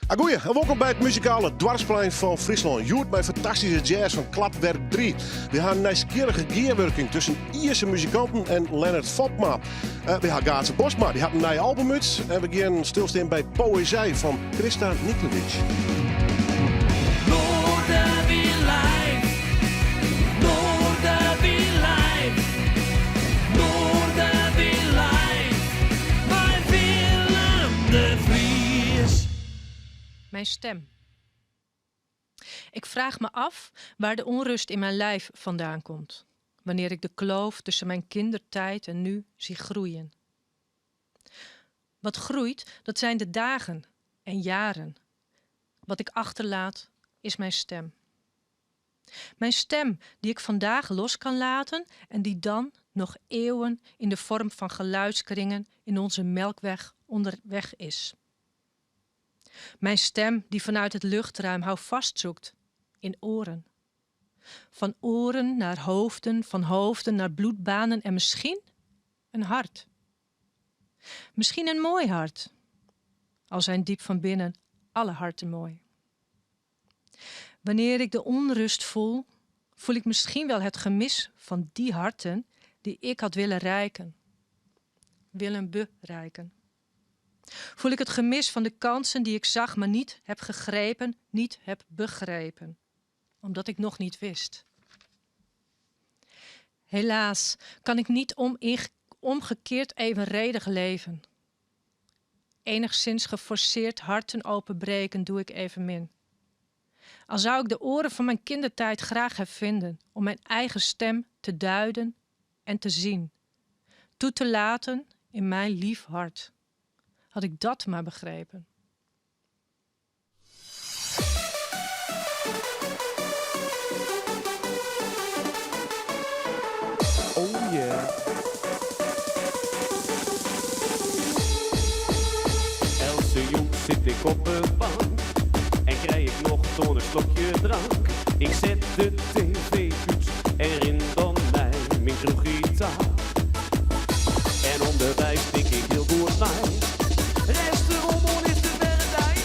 Agoeie en wolkom by it muzikale doarpsplein fan Fryslân. Hjoed mei fantastyske jazz fan Klapwerk 3. Wy ha in nijsgjirrige gearwurking tusken Ierse muzikanten en Lennart Fopma. Wy ha Gaatze Bosma, dy hat in nij album út. En we gean stilstean by poëzij fan Christa Nikolic. Mijn stem. Ik vraag me af waar de onrust in mijn lijf vandaan komt, wanneer ik de kloof tussen mijn kindertijd en nu zie groeien. Wat groeit, dat zijn de dagen en jaren. Wat ik achterlaat, is mijn stem. Mijn stem die ik vandaag los kan laten en die dan nog eeuwen in de vorm van geluidskringen in onze melkweg onderweg is. Mijn stem die vanuit het luchtruim houvast zoekt in oren. Van oren naar hoofden, van hoofden naar bloedbanen en misschien een hart. Misschien een mooi hart. Al zijn diep van binnen alle harten mooi. Wanneer ik de onrust voel, voel ik misschien wel het gemis van die harten die ik had willen reiken. Willen bereiken. Voel ik het gemis van de kansen die ik zag, maar niet heb gegrepen, niet heb begrepen. Omdat ik nog niet wist. Helaas kan ik niet omgekeerd evenredig leven. Enigszins geforceerd harten openbreken doe ik evenmin. Al zou ik de oren van mijn kindertijd graag hervinden om mijn eigen stem te duiden en te zien. Toe te laten in mijn lief hart. Had ik dat maar begrepen. Oh yeah. Elke jûn sit ik op de bank en krij ik noch oan in slokje drank. Ik set de tv út en rin dan nei myn kroechje ta. En ûnderweis tink ik hiel goed nei. Rêstich oan is it wer in dei.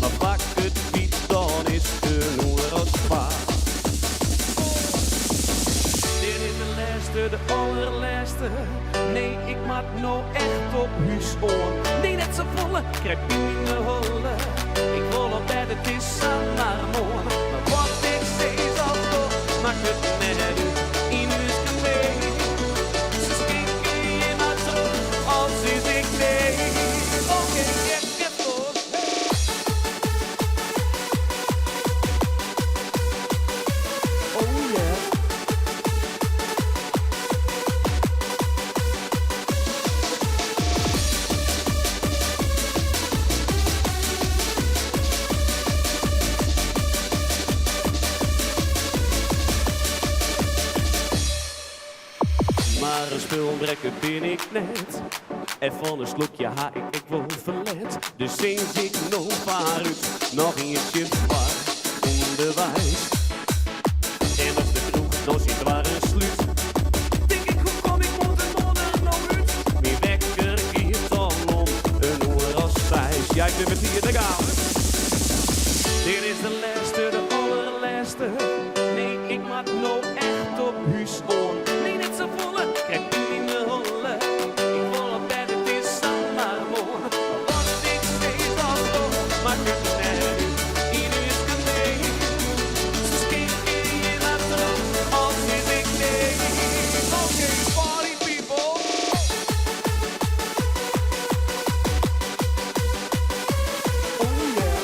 Mar foar't ik it wit, dan is it in oere as twa. Dit is de lêste, de alderlêste. Nee, ik moat no echt op hûs oan. Nee, net safolle, krij pine yn 'e holle. Ik wol op bêd, it is samar moarn. Mar wat ik sis of doch, makket net út yn ús kafee. Se skinke jin mar troch, al sis ik nee. Oké, gekke foar. Oh yeah. Mar in spulbrekker bin ik net. En fan in slokje ha ik ek wol ferlet. Dus sis ik no foarút noch ientsje foar ûnderweis. En as de kroech dan syn doarren slút, tink ik hoe kom ik moarntemoarn der no út? Myn wekker giet al om in oere as seis. Ja, ik bin betiid, dêr gean we. Dit is de lêste, de alderlêste. Nee, ik moat no echt op hûs oan. Nee, net safolle, krij pine yn 'e holle. Ik wol op bêd, it is samar moarn. Mar wat ik sis of doch, makket net út yn ús kafee. Se skinke jin mar troch, al sis ik nee. Oké, party people. Oh yeah.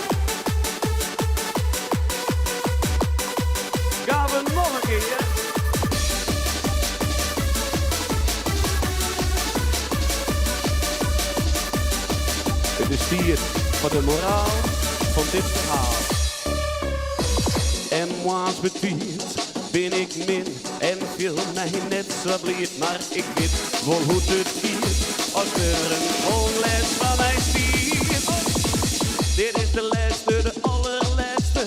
Gean we noch in kear. It is tiid foar de moraal fan dit ferhaal. En moarns betiid bin ik min en fiel my net sa bliid, mar ik wit wol hoe't it giet as der in fol glês foar my stiet. Dit is de lêste, de alderlêste.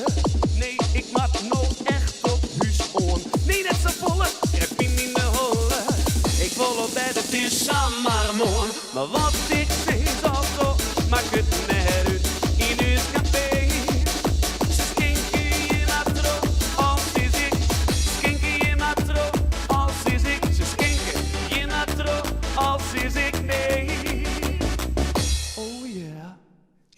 Nee, ik moat no echt op hûs oan. Nee, net safolle, krij pine yn 'e holle. Ik wol op bêd, it is samar moarn. Mar wat ik sis of doch, makket net út yn ús kafee.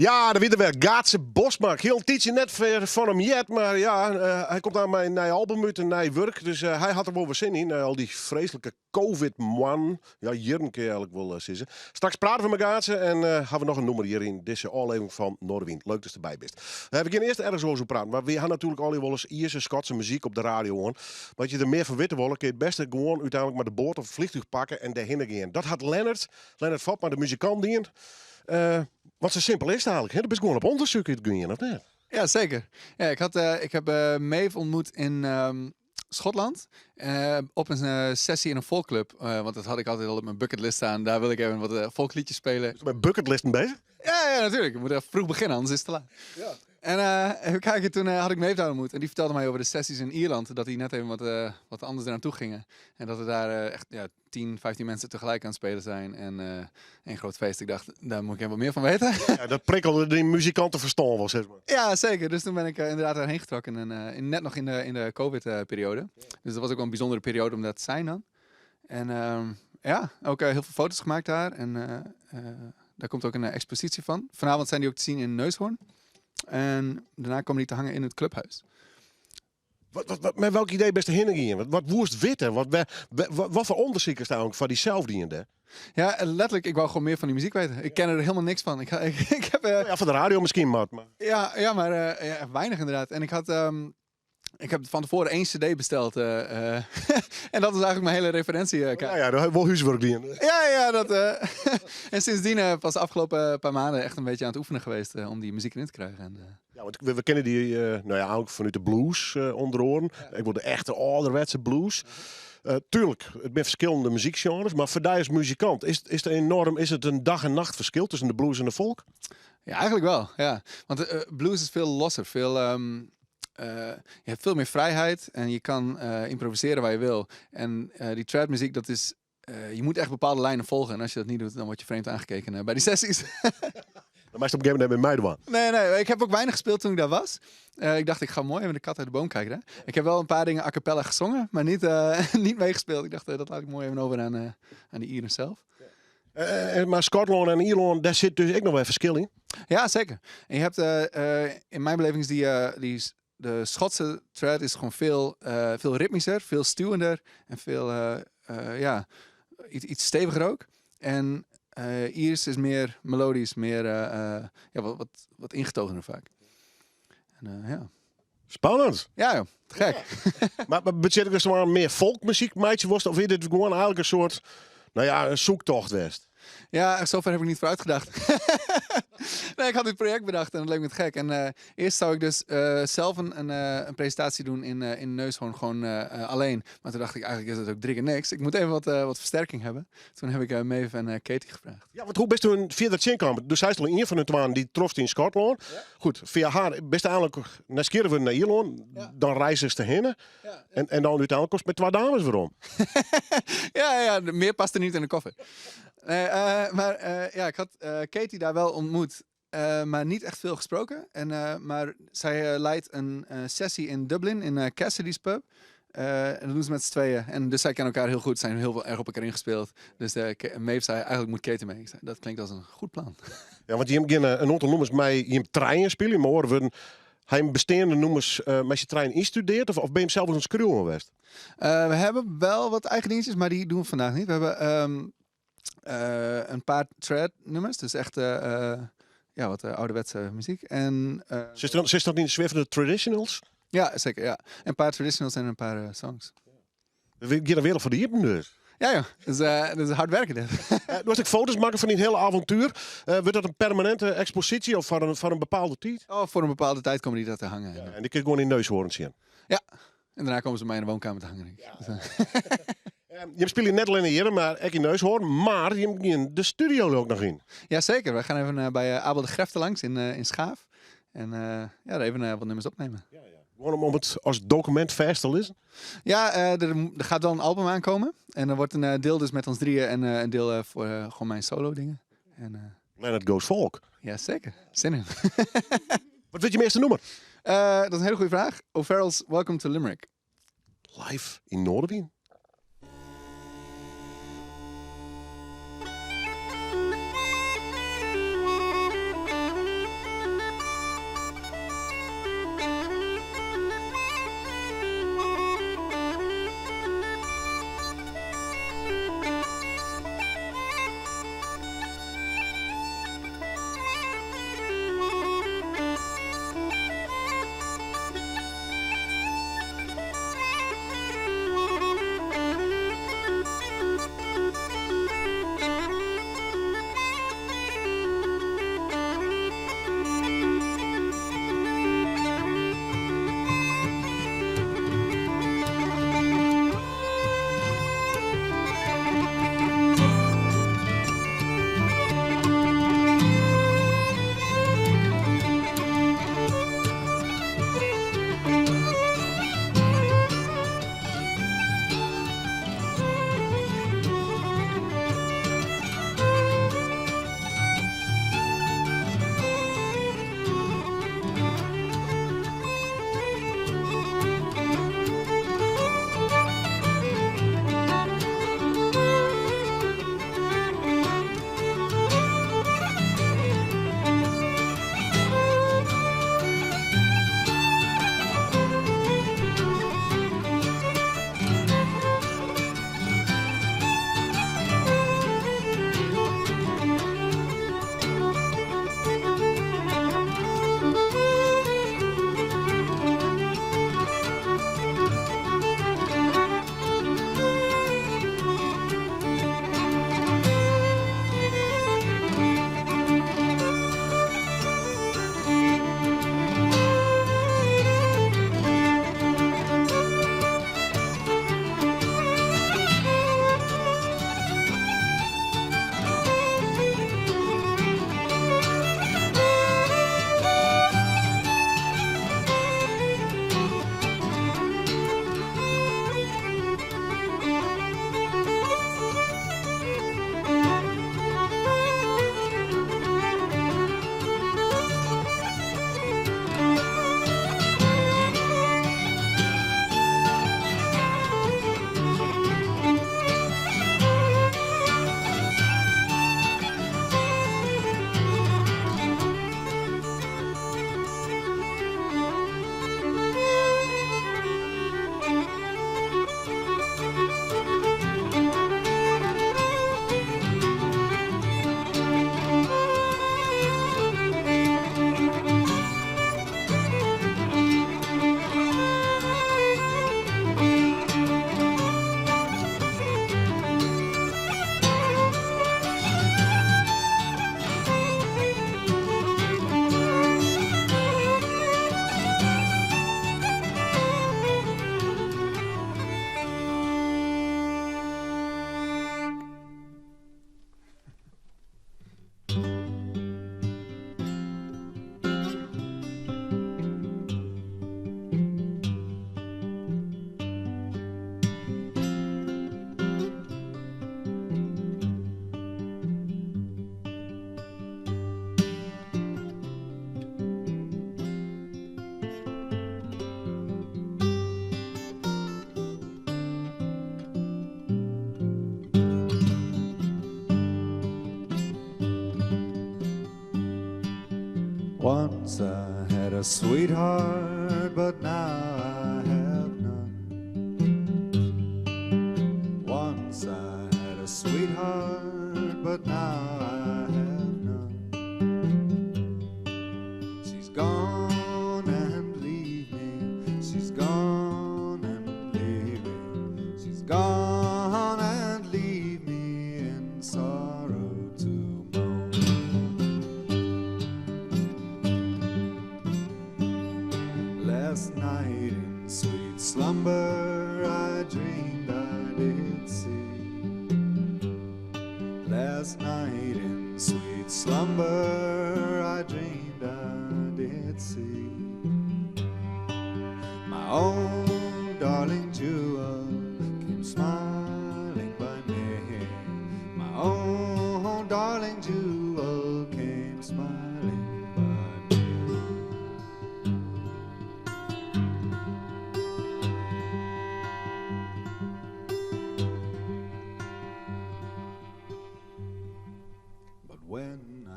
Ja, dêr wie er wer. Gaatze Bosma. Ik hie al in tiidsje net fan him heard, mar ja, hy komt oan mei in nij album út, in nij wurk. Dus hy hat der wol wer sin yn, nei al dy freeslike Covid-moannen. Ja, jierren kin je eigenlik wol sizze. Straks prate we mei Gaatze en ha we noch in nûmer hjir yn dizze ôflevering fan Noardewyn. Leuk datst derby bist. We gean earst ergens oars oer praten, want we ha natuerlik allegear wolris Ierse, Skotse muzyk op de radio hân. Mar as je der mear fan witte wolle, kin je it bêste gewoan úteinlik mar de boat of it fleantúch pakke en dêrhinne gean. Dat hat Lennart, Lennart Fopma, de muzikant, dien. Want sa simpel is it eigenlik, hè? Do bist gewoan op ûndersyk útgien, of net? Ja, zeker. Ja, ik heb Maeve ontmoet in Schotland. Op een sessie in een folkclub. Want dat had ik altijd al op mijn bucketlist staan. Daar wil ik even wat folkliedjes spelen. Bist mei bucketlisten beuzich? Ja, natuurlijk. Ik moet even vroeg beginnen, anders is het te laat. Ja. En even kijken, toen had ik Maeve daar ontmoet. En die vertelde mij over de sessies in Ierland. Dat die net even wat anders eraan toe gingen. En dat er daar echt, ja, 10, 15 mensen tegelijk aan het spelen zijn. En een groot feest. Ik dacht, daar moet ik even wat meer van weten. Ja, dat prikkelde die muzikantenverstand wel, zeg maar. Ja, zeker. Dus toen ben ik inderdaad daarheen getrokken. En net nog in de COVID-periode. Dus dat was ook wel een bijzondere periode om daar te zijn dan. En ja, ook heel veel foto's gemaakt daar. En daar komt ook een expositie van. Vanavond zijn die ook te zien in Neushoorn. En daarna komen die te hangen in het clubhuis. Wat, met welk idee bist derhinne gien? Wat woest witte? Wat foar ûndersyk is dêr foar dysels dien? Ja, letterlijk, ik wou gewoon meer van die muziek weten. Ik ken er helemaal niks van. Ik heb, Ja, van de radio misschien, maar. Ja, maar ja, weinig inderdaad. En ik heb van tevoren één cd besteld. En dat is eigenlijk mijn hele referentie. Ja, dat wel huiswerk dien. Ja, dat. En sindsdien pas de afgelopen paar maanden echt een beetje aan het oefenen geweest om die muziek erin te krijgen. En, Ja, want we kennen die, nou ja, ook vanuit de blues onder oaren. Ik word de echte ouderwetse blues. Tuurlijk, it binne ferskillende muzykgenres, mar foar dy as muzikant, is it in dag en nacht ferskil tusken de blues en de folk? Ja, eigenlijk wel. Ja. Want blues is veel losser. Je hebt veel meer vrijheid en je kan improviseren waar je wil. En die tradmuziek, dat is, je moet echt bepaalde lijnen volgen. En als je dat niet doet, dan word je vreemd aangekeken bij die sessies. Dan maakt op een gegeven moment met mij doen. Nee, ik heb ook weinig gespeeld toen ik daar was. Ik dacht, ik ga mooi even de kat uit de boom kijken. Hè? Ik heb wel een paar dingen a cappella gezongen, maar niet meegespeeld. Ik dacht, dat laat ik mooi even over aan de Ieren zelf. Maar Schotland en Ierland, daar zit dus ook nog wel verschil in. Ja, zeker. En je hebt, in mijn beleving is de Schotse trad is gewoon veel ritmischer, veel stuwender en veel, ja, iets steviger ook. En Iers is meer melodisch, meer, ja, wat ingetogener vaak. En, ja. Spannend. Ja, joh. Te gek. Ja. Maar betsjut dus mar mear folkmuzyk meitsje wolst? Of is dit gewoan eigenlik in soarte, nou ja, in syktocht west? Ja, zover heb ik niet vooruit gedacht. Nee, ik had dit project bedacht en dat leek me te gek. En eerst zou ik dus zelf een presentatie doen in Neushoorn, gewoon alleen. Maar toen dacht ik, eigenlijk is het ook drie keer niks. Ik moet even wat versterking hebben. Toen heb ik Maeve en Katie gevraagd. Ja, want hoe bist do fierder tsjinkaam? Dus sy is al ien fan de twaen dy'tst trofst yn Skotlân. Ja. Goed, fia har bist eigenlik nijsgjirrich wurden nei Ierlân. Ja. Dan reizgest derhinne. Ja. En dan úteinlik komst mei twa dames werom. Ja, mear past der net yn de koffer. Nee, maar ja, ik had Katie daar wel ontmoet, maar niet echt veel gesproken. En, maar zij leidt een sessie in Dublin, in Cassidy's Pub. En dat doen ze met z'n tweeën. En dus zij kennen elkaar heel goed, zijn heel veel erg op elkaar ingespeeld. Dus Maeve zei, eigenlijk moet Katie mee. Ik zei, dat klinkt als een goed plan. Ja, want je hebt een aantal nummers met je treinen spelen, maar horen we hij bestaande nummers met je trein instudeert of ben je hem zelf eens een schreeuwen geweest? We hebben wel wat eigen dingetjes, maar die doen we vandaag niet. We hebben een paar trad nummers, dus echt ja, wat ouderwetse muziek. En, Zit dat in de sfeer van de traditionals? Ja, zeker. Ja. Een paar traditionals en een paar songs. We gaan de wereld voor de iepen dus. Ja, joh. Dus, dat is hard werken dit. Moast ik foto's meitsje fan dyn hiele avontuer. Wurdt dat in permaninte eksposysje of foar in bepaalde tiid? Oh, foar in bepaalde tiid komme dy dêr te hangen. Ja, en dy kinst gewoan yn Neushoorn sjen. Ja, en dêrnei komme se by my yn de wenkeamer te hangen, denk ik. Ja. Dus, Je spylje net allinne hjir, mar ek yn Neushoorn, mar je geane de studio ek noch yn. Ja, zeker. We gaan even bij Abel de Grefte langs in Schaaf. En ja, daar even wat nummers opnemen. Ja. Gewoan om it as dokumint fêst te lizzen? Ja, er gaat wel een album aankomen. En er wordt een deel dus met ons drieën en een deel voor gewoon mijn solo dingen. En, Lennart Goes Folk. Ja, zeker. Zin in. Wat wurdt jim earste nûmer? Dat is een hele goede vraag. O'Farrell's Welcome to Limerick. Live yn Noardewyn. Once I had a sweetheart, but now I have none. Once I had a sweetheart, but now I have none. She's gone and leave me. She's gone and leave me. She's gone and leave me in sorrow to moan. Last night in sweet slumber I dreamed I did see. Last night in sweet slumber I dreamed I did see my own darling jewel came smiling by me. My own darling jewel came smiling by me. But when I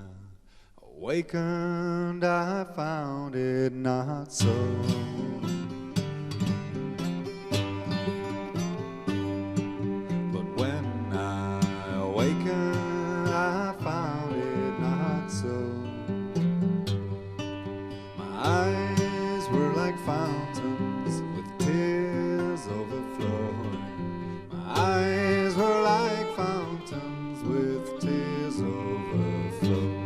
awakened, I found it not so. But when I awakened, I found it not so. My eyes were like fountains with tears overflowing. My eyes were like fountains with tears overflowing.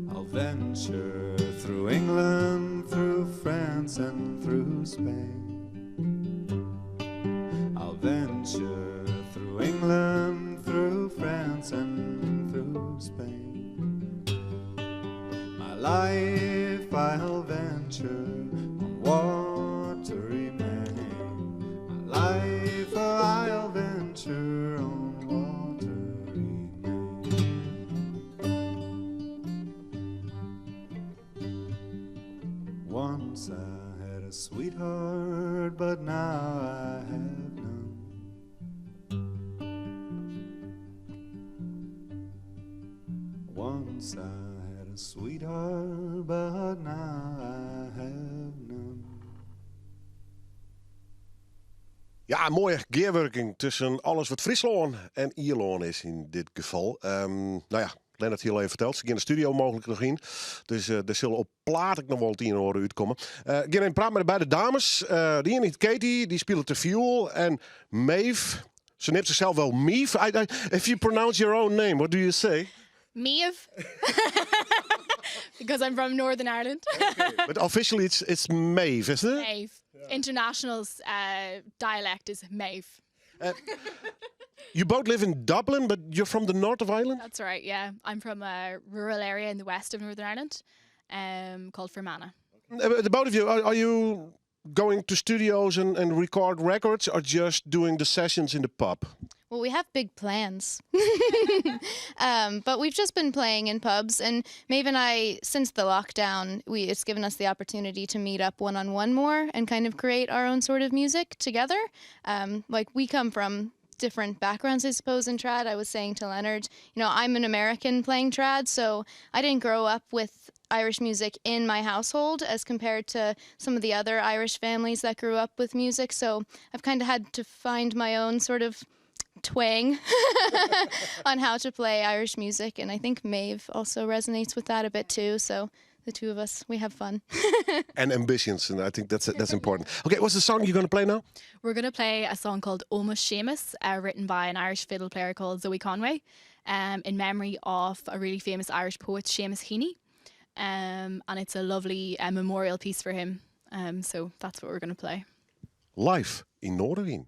I'll venture through England, through France, and through Spain. I'll venture through England, through France, and through Spain. My life I'll venture on watery main. My life I'll venture on watery main. Once I had a sweetheart, but now I have none. Once I had a sweetheart, but now I have none. Ja, in moaie gearwurking tusken alles wat Fryslân en Ierlân is yn dit gefal. No ja, Lennart hie al even ferteld, se geane de studio mooglik noch yn. Dus der sil op plaat ek noch wol it ien en oar útkomme. Gean even praten mei de beide dames. De iene hjit Katie, dy spilet de fioel. En Maeve, se neamt sichsels wol Meave. If you pronounce your own name, what do you say? Meave. Because I'm from Northern Ireland. But officially it's Maeve, isn't it? Maeve. International dialect is Maeve. You both live in Dublin, but you're from the north of Ireland? That's right, yeah. I'm from a rural area in the west of Northern Ireland called Fermanagh. The both of you, are you going to studios and record records or just doing the sessions in the pub? Well, we have big plans. But we've just been playing in pubs, and Maeve and I, since the lockdown, it's given us the opportunity to meet up one-on-one more and kind of create our own sort of music together. Like we come from different backgrounds, I suppose, in trad. I was saying to Leonard, I'm an American playing trad, so I didn't grow up with Irish music in my household as compared to some of the other Irish families that grew up with music. So I've kind of had to find my own sort of twang on how to play Irish music, and I think Maeve also resonates with that a bit too. So the two of us, we have fun. And ambitions, and I think that's important. Okay, what's the song you're going to play now? We're going to play a song called Ómós Shéamuis, written by an Irish fiddle player called Zoe Conway, in memory of a really famous Irish poet, Seamus Heaney. And it's a lovely memorial piece for him. So that's what we're going to play. Live yn Noardewyn.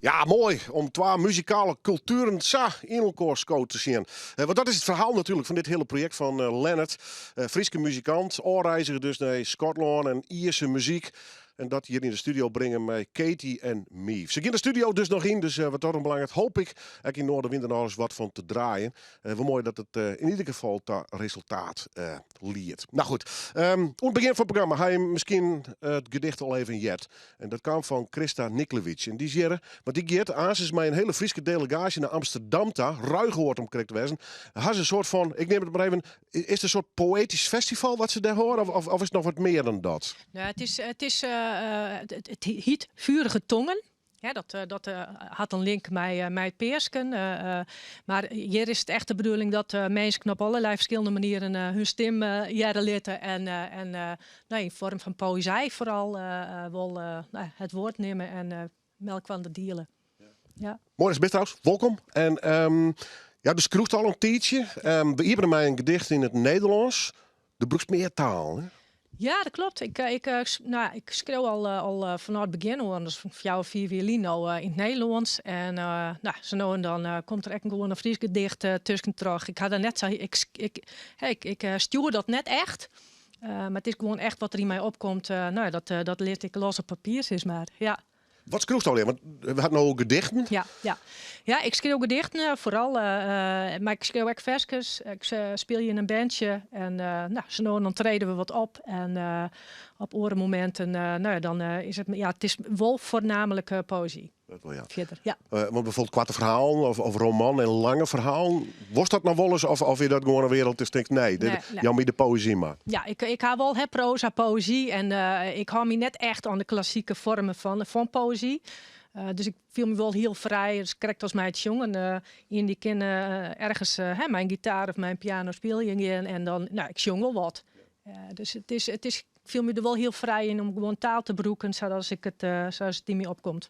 Ja, moai om twa muzikale kultueren sa yn elkoar skood te sjen. Eh, want dat is it ferhaal natuerlik fan dit hiele projekt fan eh, Lennart. Eh, Fryske muzikant, ôfreizige dus nei Skotlân en Ierse muzyk. En dat hjir yn de studio bringe mei Katie en Meave. Se gean de studio dus noch yn, dus wat dat oanbelanget hoop ik ek yn Noardewyn der noch ris wat fan te draaien. Wol moai dat it yn ieder gefal ta resultaat liedt. Nou goed, um, oan it begjin fan it programma ha je miskien it gedicht al even heard. En dat kaam fan Christa Niklevic. En dy is hjir, want dy giet aansens mei in hiele Fryske delegaasje nei Amsterdam ta, Ruigoord om krekt te wêzen. Ha se in soart fan, ik neam it mar even, is it in soart poëtysk festival wat se dêr hâlde, of, of, of is it noch wat mear dan dat? Nou, it hjit Vurige Tongen. Ja, dat hat in link mei it Peasken. Mar hjir is it echt de bedoeling dat minsken op allerlei ferskillende manieren hun stim hearre litte. En nou, yn foarm fan poëzy foaral wol nou, it woord nimme en meikoar diele. Ja. Moai datst bist trouwens, wolkom. En ja, do skriuwst al in tiidsje. We iepenen mei in gedicht yn it Nederlânsk. Do brûkst mear talen, hè? Ja, dat klopt. Ik, nou, ik skriuw al fanôf it begjin oan, dus fan 4, 5 jier lyn no yn it Nederlânsk. En nou, sa no en dan komt der ek in gewoan Frysk gedicht tuskentroch. Ik ha der net sa, ik, hè, ik stjoer dat net echt. Mar it is gewoan echt wat der yn my opkomt. Nou, dat lit ik los op papier, sis mar. Ja. Wat skriuwst allegear? Want we ha no gedichten. Ja. Ja, ik skriuw gedichten foaral, mar ik skriuw ek ferskes. Ik spylje yn in bandsje en nou, sa no en dan trede we wat op. En op oare mominten, nou ja, dan is it, ja, it is wol foarnaamlik poëzy. Dat wol, ja. Fierder, ja. Want bygelyks koarte ferhalen of roman en lange ferhalen, wolst dat noch wolris of is dat gewoan in wereld dus tinkst, nee, dit, Nee, nee. jou my de poëzy mar. Ja, ik ha wol, hè, proaza, poëzy en ik hâld my net echt oan de klassike foarmen fan poëzy. Dus ik fiel my wol hiel frij, dus krekt as mei it sjongen. Ien dy kin ergens hè, mei in gitaar of mei in piano spyljen gean en dan, nou, ik sjong wol wat. Dus it is, ik fiel my der wol hiel frij yn om gewoan taal te brûken sa't it yn my opkomt.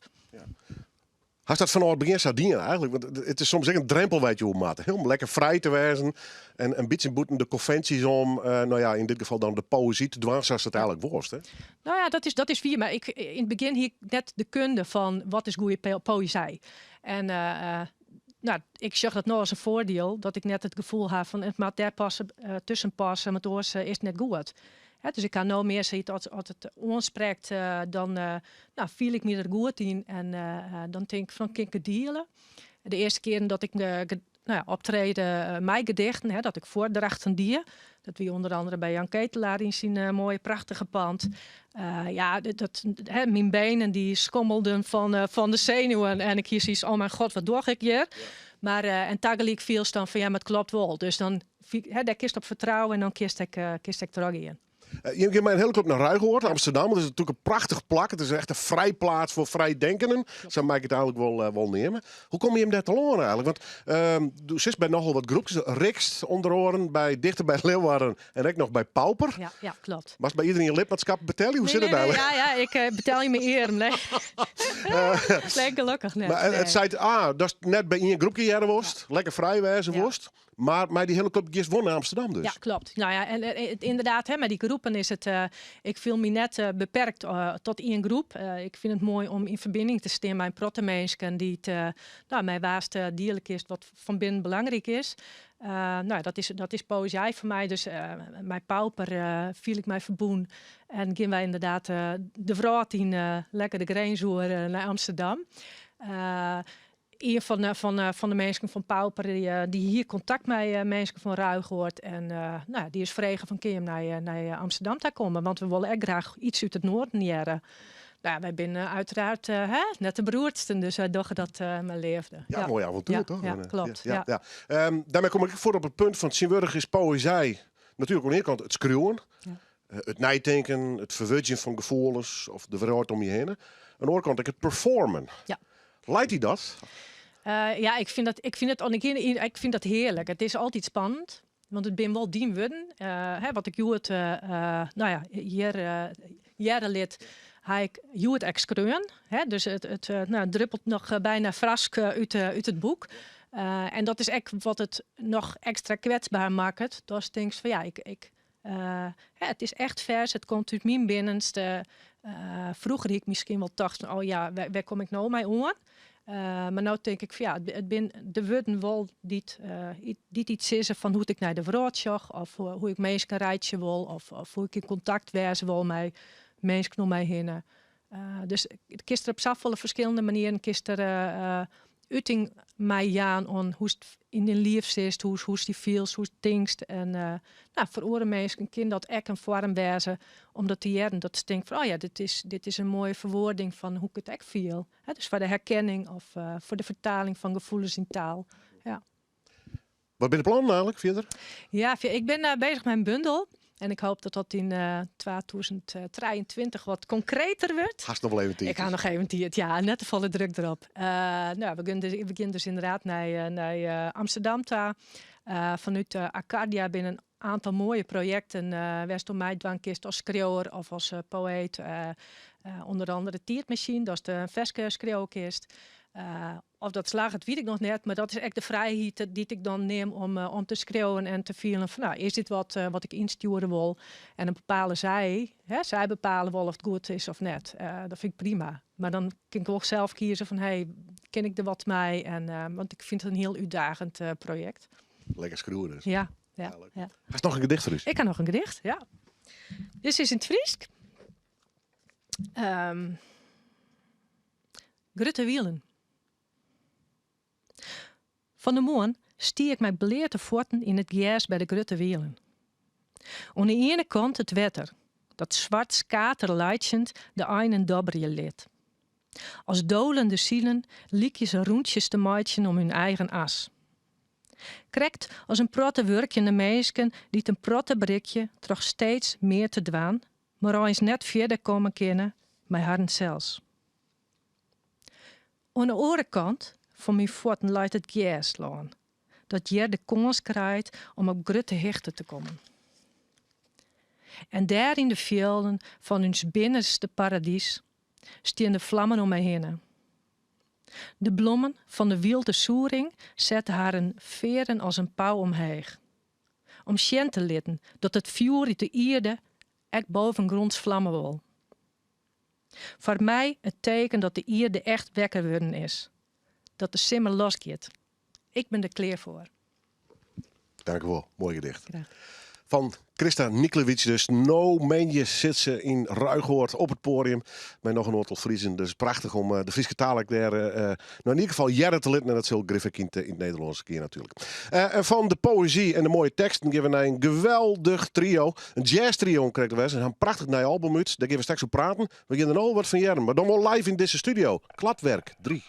Hast dat fanôf it begjin sa dien eigentlik? Want it is soms ek in drempel wêr't je oer moatte. Om lekker frij te wêzen en in bytsje bûten de konvinsjes om, nou ja, yn dit gefal dan de poëzy te dwaan sa't it eigentlik wolst. Hè? Nou ja, dat is wier. Mar ik, yn it begjin hie ik net de kunde fan wat is goede poëzy. En nou, ik sjoch dat no as in foardiel, dat ik net it gefoel ha fan it moat dêr passe, tusken passe, want oars is it net goed. Hè, dus ik ha no mear sayts as it oansprekt, dan nou, fiel ik my der goed yn en dan tink ik fan kin ik it diele. De earste kear dat ik nou ja, optrede mei gedichten, hè, dat ik foardrachten die. Dat wie ûnder oare by Jan Ketelaar yn syn moaie prachtige pand. Ja, dat, hè, myn benen dy skommelden fan de senuwen. En ik hie sayts, oh myn god, wat doch ik hjir? Mar en tagelyk fielst dan fan ja, mar it kloppet wol. Dus dan, hè, dêr kinst op fertrouwe en dan kinst ek trochgean. Je gean mei in hiele klup nei Ruigoord, Amsterdam. Dat is natuerlik in prachtich plak. It is echt in frijplaats foar frijdenkenden. Sa mei ik it eigentlik wol neame. Hoe komme je him dêr telâne eigentlik? Want do sitst by nochal wat groepkes. Rixt ûnder oaren, by Dichter by Leeuwarden en ek noch by Pauper. Ja, kloppet. Moatst by iderien je lidmaatskap betelje? Hoe Nee, sit it nee, nee, eigentlik? ja, ik betelje myn earen. Nee. Nee, gelokkich net. Mar it seit, ah, datst net by ien groepke hearre wolst, lekker frij wêze wolst. Mar mei dy hiele klup giest wol nei Amsterdam dus. Ja, kloppet. Nou ja, en it, inderdaad, hè, mei dy groepen is it. Ik fiel my net beperkt tot ien groep. Ik fyn it moai om yn ferbining te stean mei in protte minsken dy't nou, mei wa't diele kinst wat fan binnen belangryk is. Nou, dat is poëzy foar my. Dus mei Pauper fiel ik my ferbûn. En gean wy ynderdaad de wrâld yn, lekker de grins oer nei Amsterdam. Ien fan de minsken fan Pauper dy hie kontakt mei minsken fan Ruigoord. En nou, dy is frege fan kin je nei Amsterdam ta komme? Want we wolle ek graach yts út it noarden hearre. Nou, wy binne uiteraard hè, net de beroerdsten, dus wy dogge dat mei leafde. Ja, moai avontoer Ja, toch? ja, kloppet. Ja, Ja. ja. Dêrmei kom ik foar op it punt fan tsjintwurdich is poëzy natuerlik oan de iene kant it skriuwen, it neitinken, it ferwurdzjen fan gefoelens of de wrâld om je hinne. Oan de oare kant ek it performen. Leit dy dat? Ja, ik fyn dat hearlik. It is altyd spannend, want it binne wol dyn wurden. Hè, wat ik hjoed, nou ja, hjir hearre lit, ha ik hjoed ek skreaun. Hè, dus it nou, druppelt noch byna farsk út it boek. En dat is ek wat it noch ekstra kwetsber makket. Datst tinkst fan ja, hè, it is echt farsk, it komt út myn binnenste. Froeger hie ik miskien wol tocht, oh ja, wêr kom ik no mei oan? Mar no tink ik fan ja, it binne de wurden wol dy't dy't yts sizze fan hoe't ik nei de wrâld sjoch of hoe ik minsken reitsje wol of hoe ik yn kontakt wêze wol mei minsken om my hinne. Dus kinst der op safolle ferskillende manieren kinst der uting mei jaan oan hoe'tst yn dyn liif sitst, hoe'tst dy fielst, hoe'tst tinkst. En no, foar oare minsken kin dat ek in foarm wêze om dat te hearren. Dat se tinke fan, oh ja, dit is in moaie ferwoarding fan hoe't ik it ek fiel. Dus foar de herkenning of foar de fertaling fan gefoelens yn taal. Ja. Wat binne de plannen eigenlik fierder? Ja, ik bin bezich mei in bundel. En ik hoop dat dat yn 2023 wat konkreter wurdt. Hast noch wol even tiid. Ik ha noch even tiid, ja. Net te folle druk derop. No, we gean dus ynderdaad nei Amsterdam ta. Fanút Arcadia binne in oantal moaie projekten wêr'tst oan meidwaan kinst as skriuwer of as poëet. Ûnder oare de Tiidmasine, datst in ferske skriuwe kinst. Of dat slagget, wit ik noch net. Mar dat is ek de frijheid dy't ik dan nim om te skriuwen en te fielen fan, no, is dit wat ik ynstjoere wol? En dan bepale sy, hè, sy bepale wol oft it goed is of net. Dat fyn ik prima. Mar dan kin ik wol sels kieze fan, hey, kin ik der wat mei? En, want ik fyn it in hiel útdaagjend projekt. Lekker skriuwe dus. Ja, ja, ja. Hast noch in gedicht foar ús? Ik ha noch in gedicht, ja. Dit is yn it Frysk. Grutte Wielen. Fan 'e moarn stie ik mei bleate fuotten yn it gers by de Grutte Wielen. Oan de iene kant it wetter, dat swart skaterlaitsjend de einen dobberje lit. As dolende sielen lykje se rûntsjes te meitsjen om hun eigen as. Krekt as in protte wurkjende minsken dy't in protte berikje troch steeds mear te dwaan, mar eins net fierder komme kinne mei harren sels. Oan de oare kant fan myn fuotten leit it gerslân, dat hjir de kâns krijt om op grutte hichte te kommen. En dêr yn de fjilden fan ús binnenste paradys stean de flammen om my hinne. De blommen fan de wylde soering sette harren fearren as in pau omheech. Om sjen te litten dat it fjoer út de ierde ek bovengrûns flamme wol. Foar my it teken dat de ierde echt wekker wurden is. Dat de simmer losgiet. Ik bin der klear foar. Dankjewol, moai gedicht. Graach. Fan Christa Niklevic dus. No moandei sit se yn Ruigoord op it poadium mei noch in oantal Friezen. Dus prachtich om de Fryske taal ek dêr no yn ieder gefal hearre te litten. En dat sil grif ek yn it Nederlânsk gean natuerlik. En fan de poëzy en de moaie teksten gean we nei in geweldich trio. In jazz trio om krekt te wêzen. Se ha in prachtich nij album út. Dêr gean we straks oer praten. We gean der no al wat fan hearren. Mar dan wol live yn dizze studio. Kladwerk 3.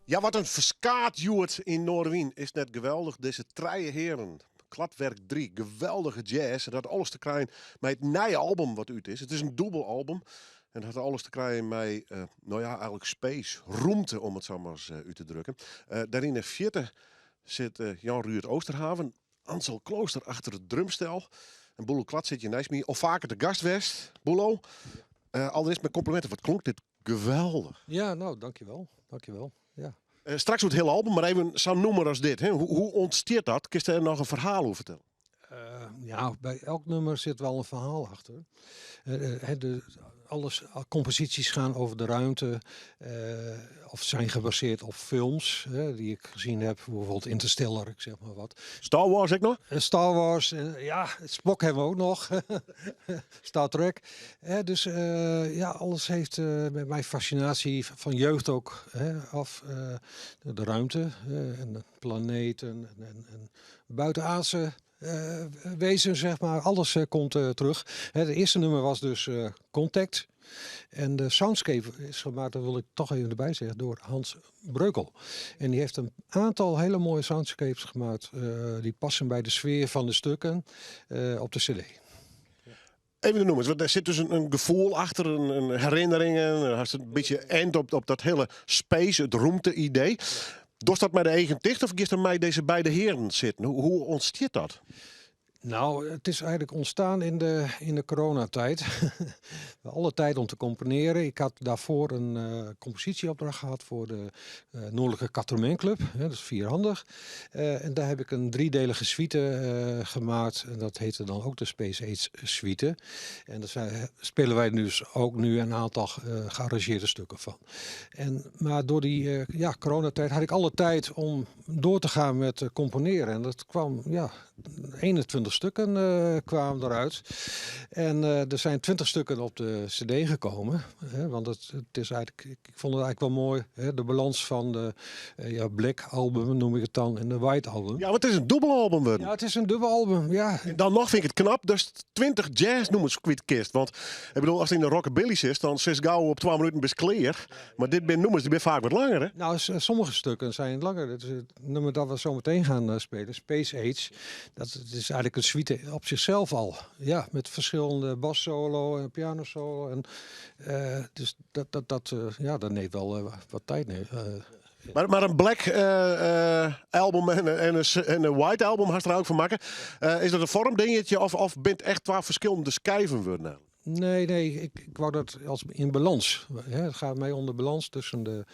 Ja, wat in ferskaat hjoed yn Noardewyn. Is net geweldich, dizze trije hearen. Kladwerk 3, geweldige jazz. En dat hat alles te krijen mei it nije album wat út is. It is in dûbel album. En dat hat alles te krijen mei, eh, no ja, eigenlik space, rûmte om it sa mar ris út te drukken. Uh, dêr yn 'e fierte sit eh, Jan Ruurd Oosterhaven, Ansel Klooster achter it drumstel. En Boelo Klad sit hjir neist my. Al faker te gast west, Boelo. Uh, allerearst mei komplimenten, wat klonk dit geweldich. Ja, no, dankjewel. Dankjewel. Ja. Uh, straks it hiele album, mar even sa'n nûmer as dit. Hè? Hoe, hoe ûntstiet dat? Kinst dêr noch in ferhaal oer fertelle? Ja, by elk nûmer sit wol in ferhaal achter. De, alles, composities gaan over de ruimte of zijn gebaseerd op films hè, die ik gezien heb. Bijvoorbeeld Interstellar, ik zeg maar wat. Star Wars ek noch? Star Wars, ja, Spock hebben we ook nog. Star Trek. Dus ja, alles heeft met mijn fascinatie van jeugd ook hè, af. De ruimte en de planeten en, en buitenaardse wezens, zeg maar. Alles komt terug. Hè, het eerste nummer was dus Contact. En de soundscape is gemaakt, dat wil ik toch even erbij zeggen, door Hans Breukel. En die heeft een aantal hele mooie soundscapes gemaakt. Die passen bij de sfeer van de stukken op de cd. Even de nûmers, want dêr sit dus in gefoel achter, in herinneringen. Hast in bytsje end op dat hiele space, it rûmte-idee. Dochst dat mei de eagen ticht of giest der mei dizze beide hearen sitten? Hoe, hoe ûntstiet dat? Nou, het is eigenlijk ontstaan in de coronatijd. Alle tijd om te componeren. Ik had daarvoor een compositieopdracht gehad voor de Noordelijke Quatremain Club. Hè, dat is vierhandig. En daar heb ik een driedelige suite gemaakt. En dat heette dan ook de Space Age Suite. En daar spelen wij dus ook nu een aantal gearrangeerde stukken van. En, maar door die ja, coronatijd had ik alle tijd om door te gaan met componeren. En dat kwam, ja, 21 stukken kwamen eruit. En er zijn 20 stukken op de cd gekomen. Hè, want het is eigenlijk, ik vond het eigenlijk wel mooi. Hè, de balans van de ja, Black album noem ik het dan en de White album. Ja, want it is in dûbel album wurden. Ja, it is in dûbel album, ja. En dan noch fyn ik it knap, dus 20 jazznûmers kwyt kinst. Want ik bedoel, ast yn de rockabilly sitst, dan sitst gau op 2 minuten bist klear. Mar dit binne nûmers, dy binne faak wat langer, hè? Nou, sommige stukken zijn langer. Dat is het nummer dat we zo meteen gaan spelen, Space Age. Dat is eigenlijk een suite op zichzelf al. Ja, met verschillende bassolo en pianosolo. En, dus dat, ja, dat neemt wel wat tijd. Nee. Mar in black album en in white album hast der ek fan makke. Is dat in foarmdingetje of binne it echt twa ferskillende skiven wurden? Nee, ik wou dat als in balans. Hè, het gaat mij om de balans tussen de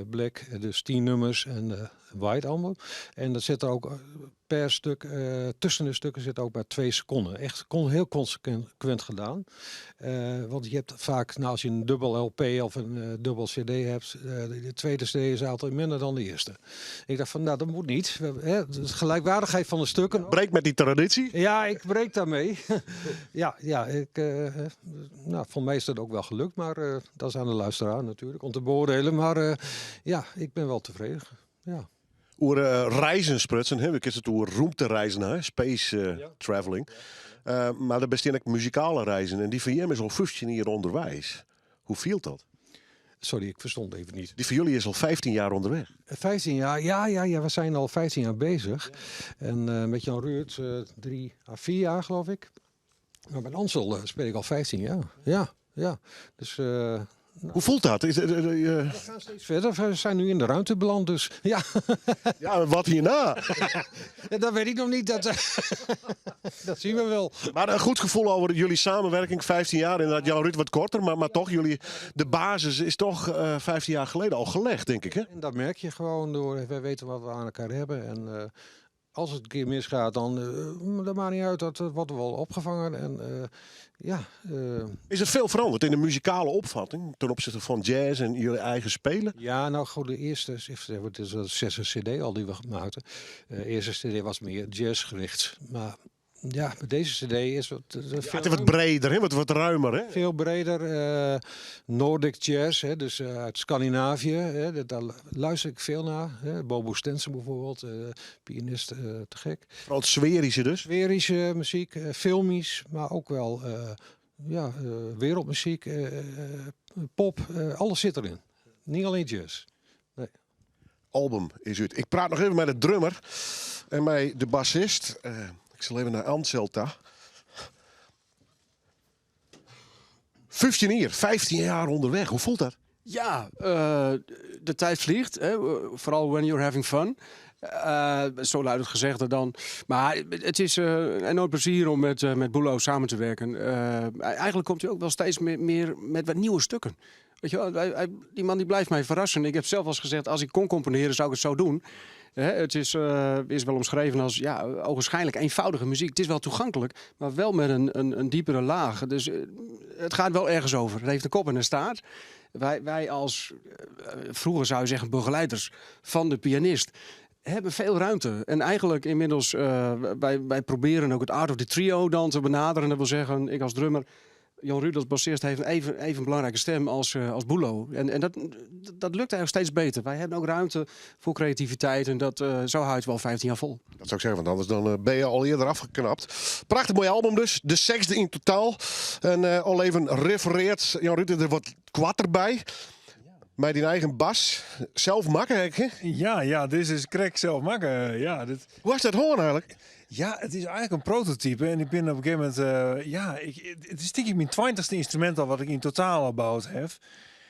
black, dus 10 nummers en de white album. En dat zit er ook per stuk, tussen de stukken zit ook maar 2 seconden. Echt heel consequent gedaan. Want je hebt vaak, nou, als je een dubbel LP of een dubbel CD hebt, de tweede CD is altijd minder dan de eerste. Ik dacht van, nou, dat moet niet. Hè, de gelijkwaardigheid van de stukken. Breek met die traditie? Ja, ik breek daarmee. Ja, nou, voor mij is dat ook wel gelukt, maar dat is aan de luisteraar natuurlijk om te beoordelen. Maar ja, ik ben wel tevreden. Ja. Oer reizen sprutsen, hè? We kennen it oer rûmtereizen, hè? Space traveling. Mar der besteane ek muzikale reizen en dy fan jim is al 15 jier ûnderweis. Hoe fielt dat? Sorry, ik verstond even niet. Dy fan jullie is al 15 jaar onderweg. 15 jaar, ja, we zijn al 15 jaar bezig. En met Jan Ruurd 3 à 4 jaar, geloof ik. Maar met Ansel speel ik al 15 jaar. Ja. Dus Hoe voelt dat? We gaan steeds verder. We zijn nu in de ruimte beland, dus ja. Ja, wat hierna? Ja, dat weet ik nog niet. Dat zien we wel. Maar een goed gevoel over jullie samenwerking, 15 jaar. Inderdaad, Jan Ruud wat korter, maar toch, jullie, de basis is toch 15 jaar geleden al gelegd, denk ik. Hè? En dat merk je gewoon door, wij weten wat we aan elkaar hebben. En als het een keer misgaat, dan dat maakt niet uit, dat wordt wel opgevangen. En ja, Is er veel veranderd in de muzikale opvatting ten opzichte van jazz en jullie eigen spelen? Ja, nou goed, de eerste, het is de zesde cd al die we maakten. De eerste cd was meer jazzgericht. Maar ja, met deze cd is wat, Ja, het is wat breder, hè? Wat ruimer. Hè? Veel breder. Nordic jazz, hè, dus uit Scandinavië. Hè, daar luister ik veel naar. Hè. Bobo Stenson bijvoorbeeld, pianist, te gek. Vooral het sferische dus? Sferische muziek, filmisch, maar ook wel ja, wereldmuziek, pop, alles zit erin. Niet alleen jazz. Nee. album is út. Ik praat noch even mei de drummer en mei de bassist. Ik sil even nei Ansel ta. 15 jier, 15 jaar onderweg. Hoe voelt dat? Ja, de tijd vliegt. Hè? Vooral when you're having fun. Zo luidt het gezegde dan. Maar het is een enorm plezier om met Boelo samen te werken. Eigenlijk komt hij ook wel steeds meer met wat nieuwe stukken. Weet je wel, die man die blijft mij verrassen. Ik heb zelf al eens gezegd, als ik kon componeren, zou ik het zo doen. Hè, het is wel omschreven als, ja, ogenschijnlijk eenvoudige muziek. Het is wel toegankelijk, maar wel met een diepere laag. Dus het gaat wel ergens over. Het heeft een kop en een staart. Wij als, vroeger zou je zeggen, begeleiders van de pianist, hebben veel ruimte. En eigenlijk inmiddels, wij proberen ook het art of the trio dan te benaderen. Dat wil zeggen, ik als drummer, Jan Ruud als bassist heeft een even belangrijke stem als Boelo. En dat lukt eigenlijk steeds beter. Wij hebben ook ruimte voor creativiteit en dat, zo houdt het wel 15 jaar vol. Dat zou ik zeggen, want anders dan ben je al eerder afgeknapt. Prachtig mooi album dus, de zesde in totaal. En al even refereert Jan Ruud er wat kwart erbij. Met die eigen bas. Zelf makken, hè? Ja, ja, dit is krek zelf makken. Ja, dit... Hoe was dat hoorn eigenlijk? Ja, het is eigenlijk een prototype. En ik ben op een gegeven moment... Ja, ik, het is denk ik mijn 20ste instrument al wat ik in totaal al gebouwd heb.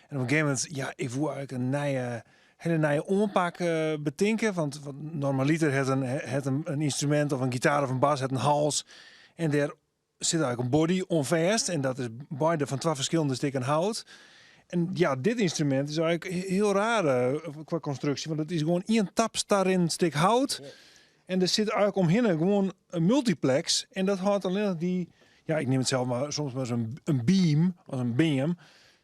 En op een gegeven moment, ja, ik voel eigenlijk een nieuwe, hele nieuwe aanpak betinken. Want normaliter het een instrument of een gitaar of een bas, het een hals. En daar zit eigenlijk een body onvast. En dat is beide van 12 verschillende stukken hout. En ja, dit instrument is eigenlijk heel raar qua constructie. Want het is gewoon één tapstar stuk hout. En er zit eigenlijk omheen gewoon een multiplex. En dat houdt alleen nog die... Ja, ik neem het zelf maar soms maar zo'n een beam, als een beam.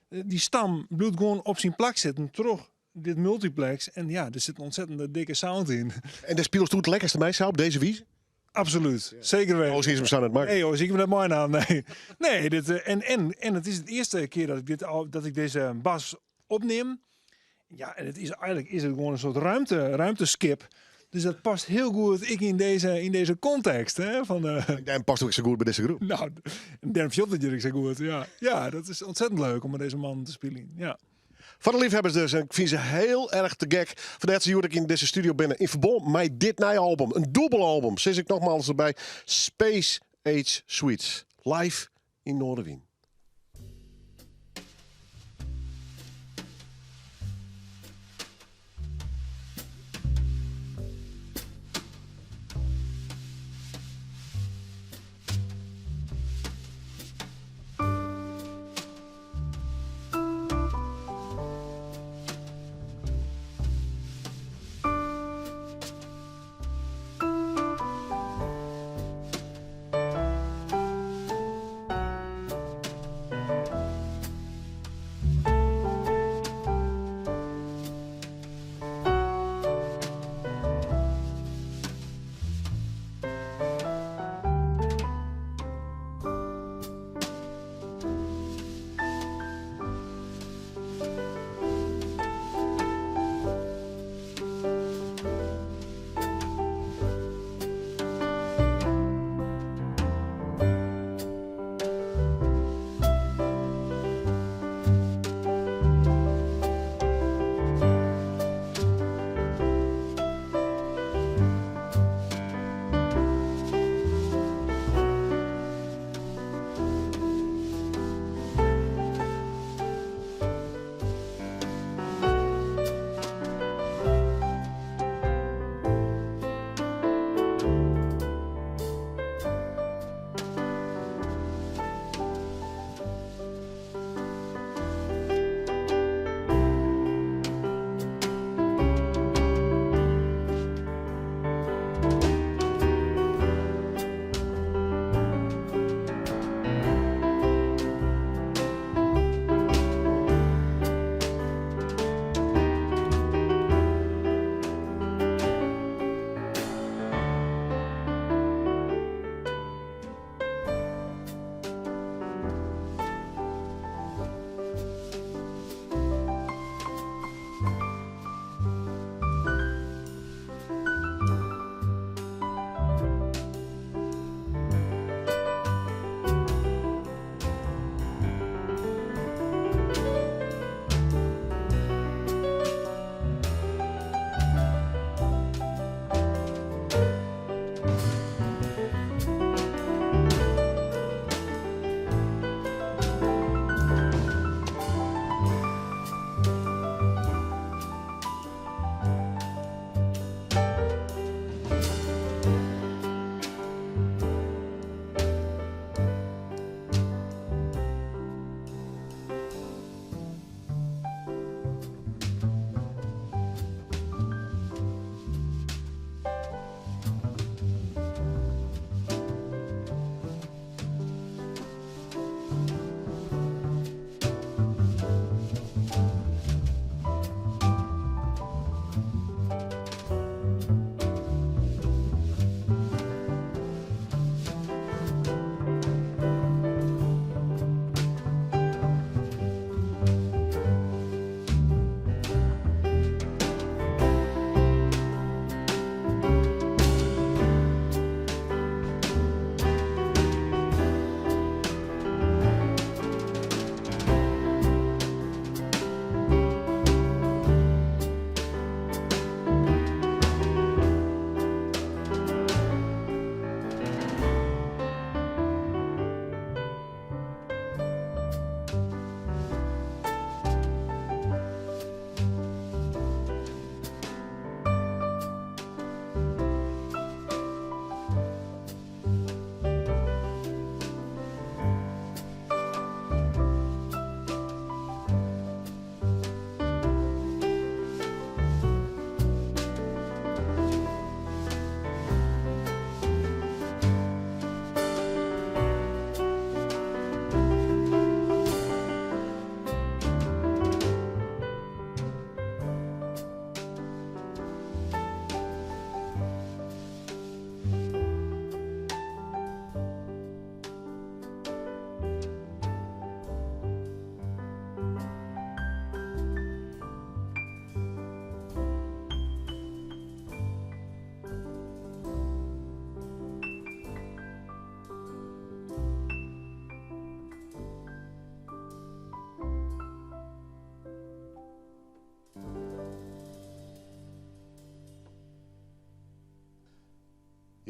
Die stam bloedt gewoon op zijn plak zitten, terug dit multiplex. En ja, er zit een ontzettende dikke sound in. En de speelt het lekkerste mij zou op deze wies? Absoluut, zeker weten. Oh, zie je hem staan het maken? Nee hoor, zie ik me dat mooi aan. Nee, nee, dit en het is het eerste keer dat ik, dit al, dat ik deze bas opneem. Ja, en het is eigenlijk is het gewoon een soort ruimteskip. Dus dat past heel goed ik in deze context. Hè, van de En daarom past ook zo goed bij deze groep. Nou, en daarom viel het natuurlijk zo goed. Ja. Ja, dat is ontzettend leuk om met deze man te spelen. Ja. Van de liefhebbers dus. En ik vind ze heel erg te gek. Van dat ze ik in deze studio binnen. In verband met dit nieuwe album. Een dubbel album. Sinds ik nogmaals erbij. Space Age Suites. Live in Noardewyn.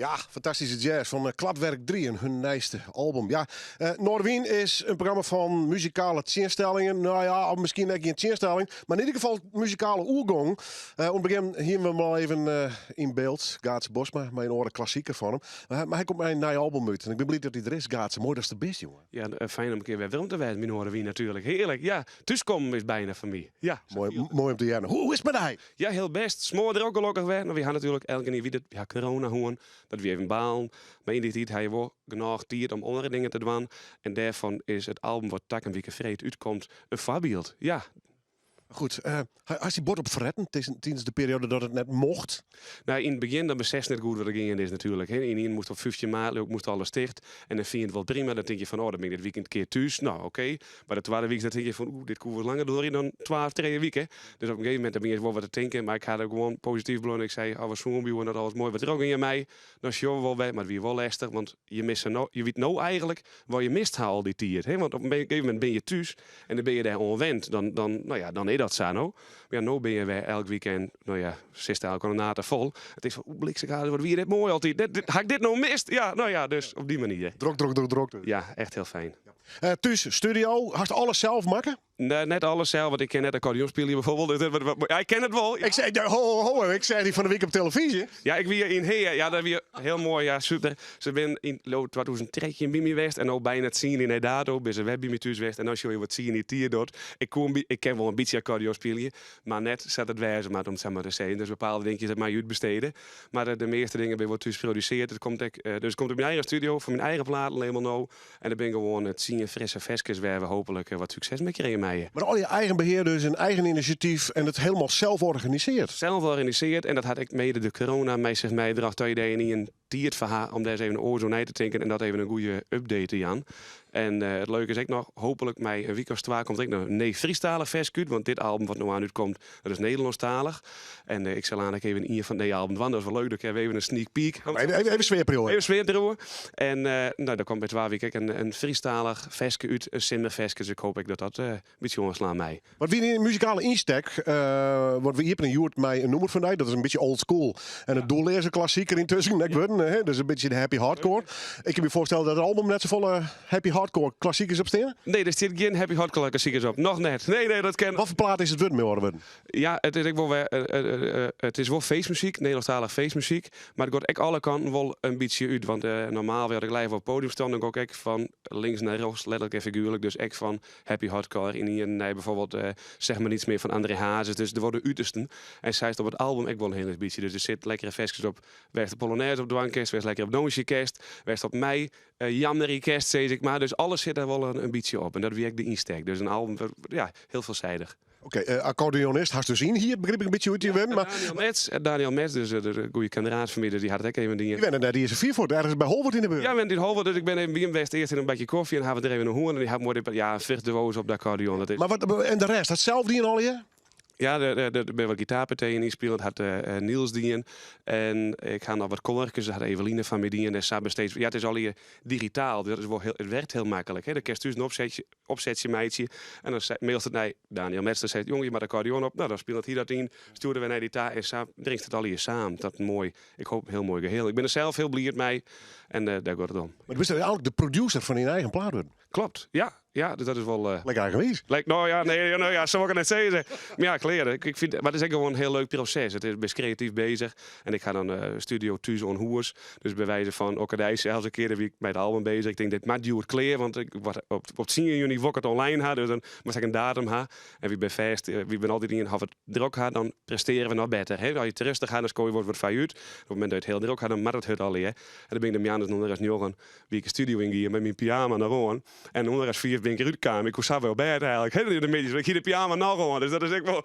Ja, fantastische jazz van eh, Klapwerk 3 en hun nijste album. Ja, uh, Noardewyn is een programma van muzikale tsjinstellingen. Nou ja, of miskien net gjin tsjinstelling, mar yn ieder gefal muzikale oergong. Uh, oan it begjin hiene we him al even uh, yn byld, Gaatse Bosma, mei in oare klassiker fan him. Mar hy komt mei in nij album út en ik bin bliid dat hy der is. Gaatse, moai datst der bist, jonge. Ja, fijn om in kear wer werom te wêzen by Noardewyn natuerlik. Hearlik, ja. Thúskommen is byna foar my. Ja. Moai, moai om te hearren. Hoe, hoe is it mei dy? Ja, hiel bêst. Smoardrok gelokkich wer. No, wy ha natuerlik elkenien wit it, wy ha corona hân. Dat wie even balen. Mar yn dy tiid ha je wol genôch tiid om oare dingen te dwaan. En dêrfan is it album wat takom wike freed útkomt in foarbyld. Ja. Goed, uh, hast dy bot op fretten tidens de perioade dat it net mocht? No, yn it begjin dan besefst net goed wat der geande is natuerlik. Ynienen moast op 15 maart moast alles ticht. En dan fyn je it wol prima. Dan tink je fan, oh, dan bin ik dit weekend in kear thús. No, oké. Mar de twadde wike dan tink je fan, oeh, dit koe wol langer duorje dan twa of trije wike. Dus op in gegeven momint dan begjinst wol wat te tinken. Mar ik ha der gewoan posityf bleaun. Ik sei, as we sûn bliuwe en dat alles moai wat trochgean mei, dan sjogge we wol wer. Mar it wie wol lestich, want je misse no, je witte no eigentlik wat je mist ha al dy tiid. Hè? Want op in gegeven momint bin je thús en dan bin je dêr oan wend. Dan, dan, no ja, dan is dat sa no. Mar ja, no bin je wer elk weekend, no ja, sitst elk oan de nate fol. It is fan, oeh, bliksem, wat wie dit moai altyd. Dit, dit, ha ik dit no mist? Ja, no ja, dus op dy manier. Drok, drok, drok, drok. Dus. Ja, echt hiel fijn. Ja. Thús, studio, hast alles sels makke? Nee, net alles sels, want ik kin net accordeon spylje bijvoorbeeld. Dus dat, ja, ik ken it wol. Ik sei, ho, ho, ho, ik seach dy fan de wike op televyzje. Ja, ik wie yn Hea. Ja, dat wie hiel moai. Ja, super. Se binne yn 2013 by my west en no byna tsien jier nei dato binne se wer by my thús west. En dan sjogge je wat tsien jier tiid docht. Ik koe, ik kin wol in bytsje accordeon spylje, mar net sa't it wêze moat, om it sa mar te sizzen. Dus bepaalde dinkjes dat meie je útbestede. Mar de, de measte dingen binne wol thús produsearre. It komt ek, dus it komt út myn eigen studio, fan myn eigen platenlabel no. En der binne gewoan tsien frisse ferskes wêr't we hooplik wat sukses mei krije meie. Mar al je eigen behear dus en eigen inisjatyf en it hielendal sels organisearre. Sels organisearre en dat hat ek mede de corona mei sich meibrocht dat je dêr ynienen tiid foar ha om dêr ris even oars oer nei te tinken en dat even in goede update te jaan. En it leuke is ek noch, hooplik mei in wike as twa komt ek noch in nij Frysktalich ferske út, want dit album wat no oan útkomt, dat is Nederlânsktalich. En ik sil aanst even ien fan it nije album dwaan, dat is wol leuk, dan kinne we even in sneak peek. Even, even, even sfearpriuwe. Even sfearpriuwe. En no, dan komt by twa wike ek in Frysktalich ferske út, in simmerferske, dus ik hoop ek dat dat in bytsje oanslaan mei. Wat wie dyn muzikale ynstek? Want we iepenen hjoed mei in nûmer fan dy, dat is in bytsje old school. En in doelleaze klassiker yntusken, ek wurden, hè? Dus in bytsje de happy hardcore. Ik kin my foarstelle dat it album net safolle happy hardcore klassikers op steane. Nee, der stiet gjin happy hardcore klassikers op. Noch net. Nee, nee, dat kin. Wat foar plaat is it wurden, mei oare wurden? Ja, it is ek wol wer, it is wol feestmuzyk, Nederlânsktalich feestmuzyk. Mar it giet ek alle kanten wol in bytsje út. Want normaal as ik live op it podium stean, dan gean ik ek fan links nei rjochts, letterlik en figuerlik. Dus ek fan happy hardcore ynienen nei bijvoorbeeld Zeg maar niets meer fan André Hazes. Dus der wurde utersten. En sa is it op it album ek wol in hiel bytsje. Dus der sit lekkere ferskes op wêr'tst de Polonaise op dwaan kinst, wêr'tst lekker op dûnsje kinst, wêr'tst op mei jammerje kinst, sis ik mar. Dus alles sit der wol in bytsje op. En dat wie ek de ynstek. Dus in album, ja, hiel veelzijdig. Oké, accordeonist hast dus ynhierd, begryp ik in bytsje út dy wurden. Mar... Daniel Metz, Daniel Metz, dus de goede kameraad fan my, dus dy hat it ek even dien. Dy wennet net iens fier fuort, ergens by Holwert yn de buert. Ja, wennet yn Holwert, dus ik bin even by him west. Earst even in bakje kofje en ha we der even in hoarn. En dy hat moai, ja, in virtuoos op de accordeon. Dat is... Mar wat, en de rest, hat sels dien allegear? Ja, der binne wat gitaarpartijen ynspile, dat hat Niels dien. En ik ha noch wat koarkes, dat hat Eveline fan my dien. En sa besteed, ja, it is allegear digitaal, dus dat is wol hiel, it werkt hiel maklik. Hè. Dan kinst thús in opsetje, opsetsje meitsje en dan mailst it nei Daniel Metz. Dan seit, jonge, je moatte accordeon op. No, dan spilet hy dat yn, stjoert er wer nei dy ta en sa bringst it allegear samen. Dat moai, ik hoop in hiel moai geheel. Ik bin der sels hiel bliid mei en dêr giet it om. Mar do bist eigentlik de producer fan dyn eigen plaat wurden. Klopt, ja. Ja, dus dat is wol... Lekker eigenwiis. Lek, no ja, nee, no ja, sa wol ik it net sizze. Mar ja, klear. Ik fyn, mar it is ek gewoan in hiel leuk proses. It is, bist kreatyf beuzich. En ik ha dan studio thús oan hûs. Dus by wize fan okkerdeis sels in kear, wie ik mei it album beuzich. Ik tink, dit moat hjoed klear, want ik wat, op tsien juny wol ik it online ha. Dus dan moast ik in datum ha. En wy binne fêst, wy binne altyd ien, as we it drok ha, dan prestearje we noch better. Hè? As je it rêstich ha, dan skowe je wol wat foar je út. Op it momint dat je it hiel drok ha, dan moat it hurd allegear. En dan bin ik de moarns ûnder as njoggen wie ik de studio yngie mei myn pyjama noch oan. En ûnder as fiif bin ik derút kaam. Ik koe sa wer op bêd eigentlik. Hè, de middeis, ik hie de pyjama noch oan. Dus dat is ek wol,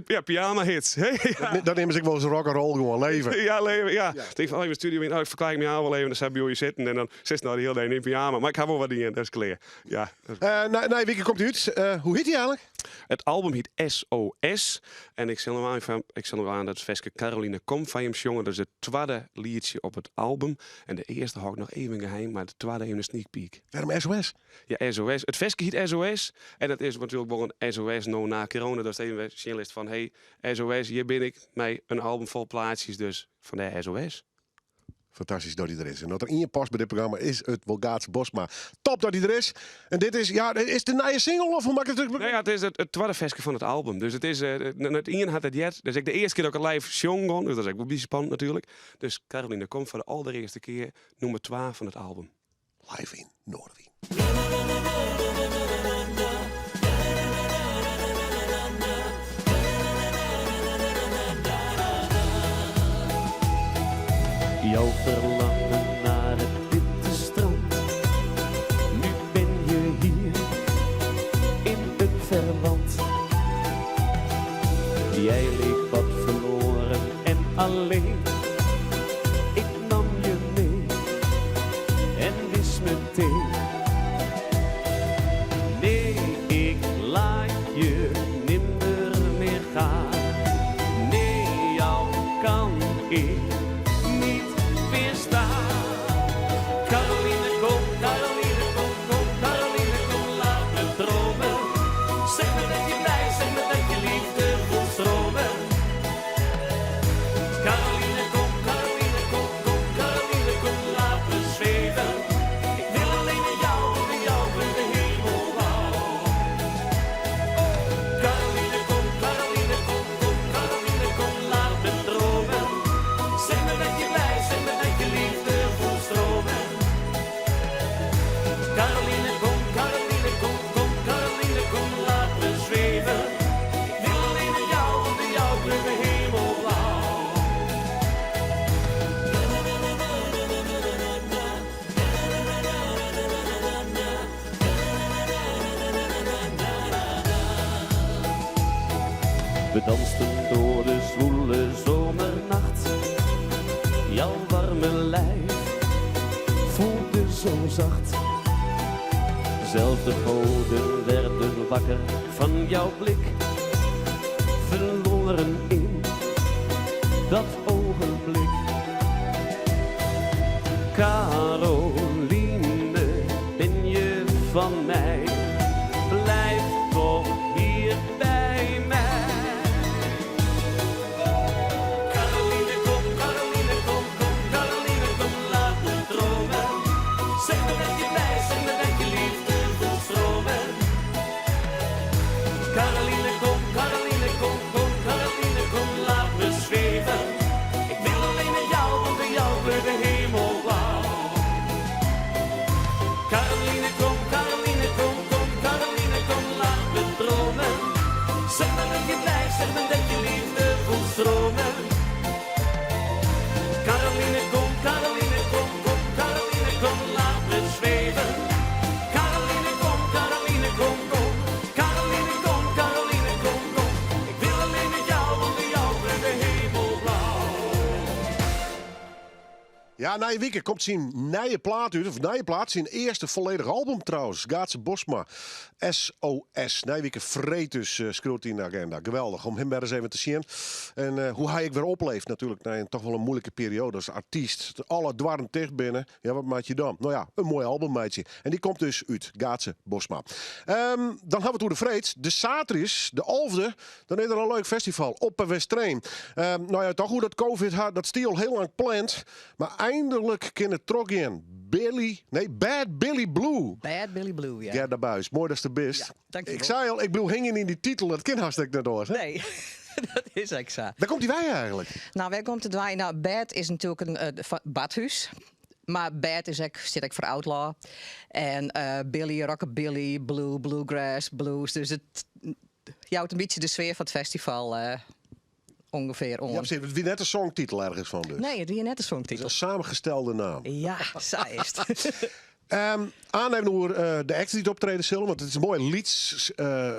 ja, pyjama hits. Hè, ja. Dat neame se ek wolris rock and roll gewoan, leven. Ja, leven, ja. ja. Tink fan, oh, ik de studio yn, oh, ik ferklaai my ôf wol even, dan sa by je sitten en dan sitst no de hiele dei yn pyjama. Mar ik ha wol wat dien, dat is klear. Ja. Uh, nije wike komt út. Uh, hoe hjit dy eigentlik? It album hjit SOS. En ik sil noch even, ik sil noch oan dat ferske Caroline Kom fan jim sjonge. Dat is it twadde lietsje op it album. En de earste hâld ik noch even geheim, mar de twadde even in sneak peek. Wêrom SOS? Ja, SOS. It ferske hjit SOS. En dat is natuerlik wol in SOS no na corona. Datst even sjen litst fan, hey, SOS, hjir bin ik mei in album fol plaatsjes. Dus fandêr SOS. Fantastysk dat hy der is. En dat der ien past by dit programma is it wol Gaatse Bosma. Top dat hy der is. En dit is, ja, is it de nije single of hoe moat ik it? Nee, ja, it is it twadde ferske fan it album. Dus it is, net ien hat it heard. Dus ek de earste kear dat ik it live sjongen gie. Dus dat is ek wol bytsje spannend natuerlik. Dus Caroline komt foar de alderearste kear nûmer 2 fan it album. Live yn Noardewyn. Jouw verlangen naar het witte strand. Nu ben je hier in het verland. Jij leek wat verloren en alleen. Ik nam je mee en wist meteen. Nee, ik laat je nimmer meer gaan. Nee, jou kan ik niet weerstaan. Caroline, kom, Caroline, kom, kom, Caroline, kom, laat me dromen. Zeg me dat je blij, zeg me dat je liefde voelt stromen. Caroline, kom, Caroline, kom, kom, Caroline, kom, laat me zweven. Ik wil alleen met jou, met jou in de hemel blauw. Caroline, kom, Caroline, kom, kom, Caroline, kom, laat me dromen. Zeg me dat je blij, zeg me dat je liefde voelt stromen. Caroline, kom, Caroline, kom, kom, Caroline, kom, laat me zweven. Ik wil alleen met jou, met jou in de hemel blauw. We dansten door de zwoele zomernacht. Jouw warme lijf voelde zo zacht. Zelfs de goden werden wakker van jouw blik. Verloren in dat ogenblik. Caroline, ben je van mij? Blijf toch hier bij mij. Caroline, kom, Caroline, kom, kom, Caroline, kom, laat me dromen. Zeg me dat je blij, zeg me dat je liefde voelt stromen. Caroline, kom, Caroline, kom, kom, Caroline, kom, laat me zweven. Ik wil alleen met jou, want bij jou kleurt de hemel blauw. Caroline, kom, Caroline, kom, kom, Caroline, kom, laat me dromen. Zeg me dat je blij, zeg me dat je liefde voelt stromen. Caroline, kom, Caroline, kom, kom, Caroline, kom, laat me zweven. Caroline, kom, Caroline, kom, kom, Caroline, kom, Caroline, kom, kom. Ik wil alleen met jou, want bij jou kleurt de hemel blauw. Ja, nije wike komt syn nije plaat út. Of nije plaat, syn earste folledige album trouwens. Gaatse Bosma, SOS. Nije wike freed dus, skriuwt yn de aginda. Geweldich om him wer ris even te sjen. En hoe't hy ek wer opleeft natuerlik nei in toch wol in muoilike perioade as artyst. Alle doarren ticht binne. Ja, wat meitsje je dan? No ja, in moai album meitsje. En dy komt dus út Gaatse Bosma. Dan ha we it oer de freed. De saterdeis, de 11e, dan is der in leuk festival op de Westereen. No ja, toch hoe dat COVID hat, dat stie al hiel lang pland. Mar einlik kin it trochgean. Billy, nee, Bad Billy Blue. Bad Billy Blue, ja. Gerda Buis, moai datst der bist. Ja, dankjewol. Ik sei al, ik bliuw hingjen yn dy titel, dat kin hast net oars. Hè? Nee, dat is ek sa. Wêr komt dy wei eigentlik? No, wêr komt it wei? No, Bad is natuerlik in badhûs. Mar Bad is ek, stiet ek foar outlaw. En Billy, rockabilly, blue, bluegrass, blues. Dus it jout in bytsje de sfear fan it festival ûngefear oan. Ja, presys. It wie net in songtitel ergens fan dus. Nee, it wie net in songtitel. It is in samengestelde naam. Ja, sa is it. Oanheffen oer de acts dy't optrede sille, want it is in moai lyts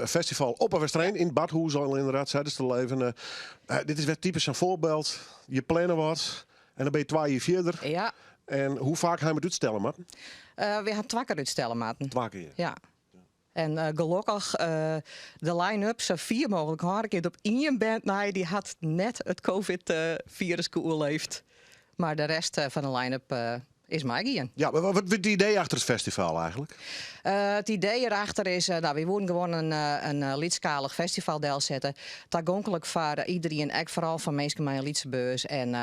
festival op de Westereen yn it Badhûs al ynderdaad, sei dus te leven. Dit is wer typysk sa'n foarbyld. Je planne wat en dan binne je 2 jier fierder. En hoe faak ha jim it útstelle moatten? Wy ha 2 kear útstelle moatten. 2 kear? Ja. En gelokkich de line-up sa fier mooglik hâlde kind op ien band nei, dy hat net it COVID-firus oerleefd. Mar de rest fan de line-up is meigien. Ja, mar wat wie it idee achter it festival eigentlik? It idee hierachter is, no, wy woene gewoan in lytsskalich festival delsette. Tagonklik foar iderien, ek foaral foar minsken mei in lytse beurs. En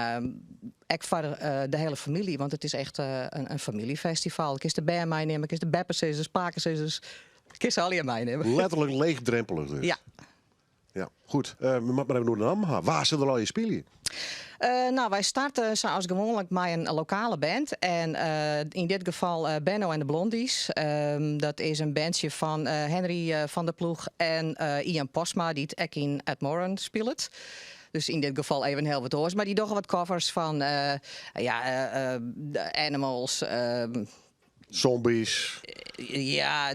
Ek foar de hiele famylje, want it is echt in famyljefestival. Kinst de bern meinimme, kinst de beppesizzers, pakesizzers, kinst se allegear meinimme. Letterlik leechdrompelich dus. Ja. Ja, goed. We moatte mar even oer de namme ha. Wa sil der allegear spylje? No, wy starte sa as gewoanlik mei in lokale band. En yn dit gefal Benno en de Blondies. Dat is in bandsje fan Henry van der Ploeg en Ian Postma, dy't ek yn Ed Moran spilet. Dus yn dit gefal even hiel wat oars. Mar dy dogge wat covers fan ja, de Animals. Zombies. Ja,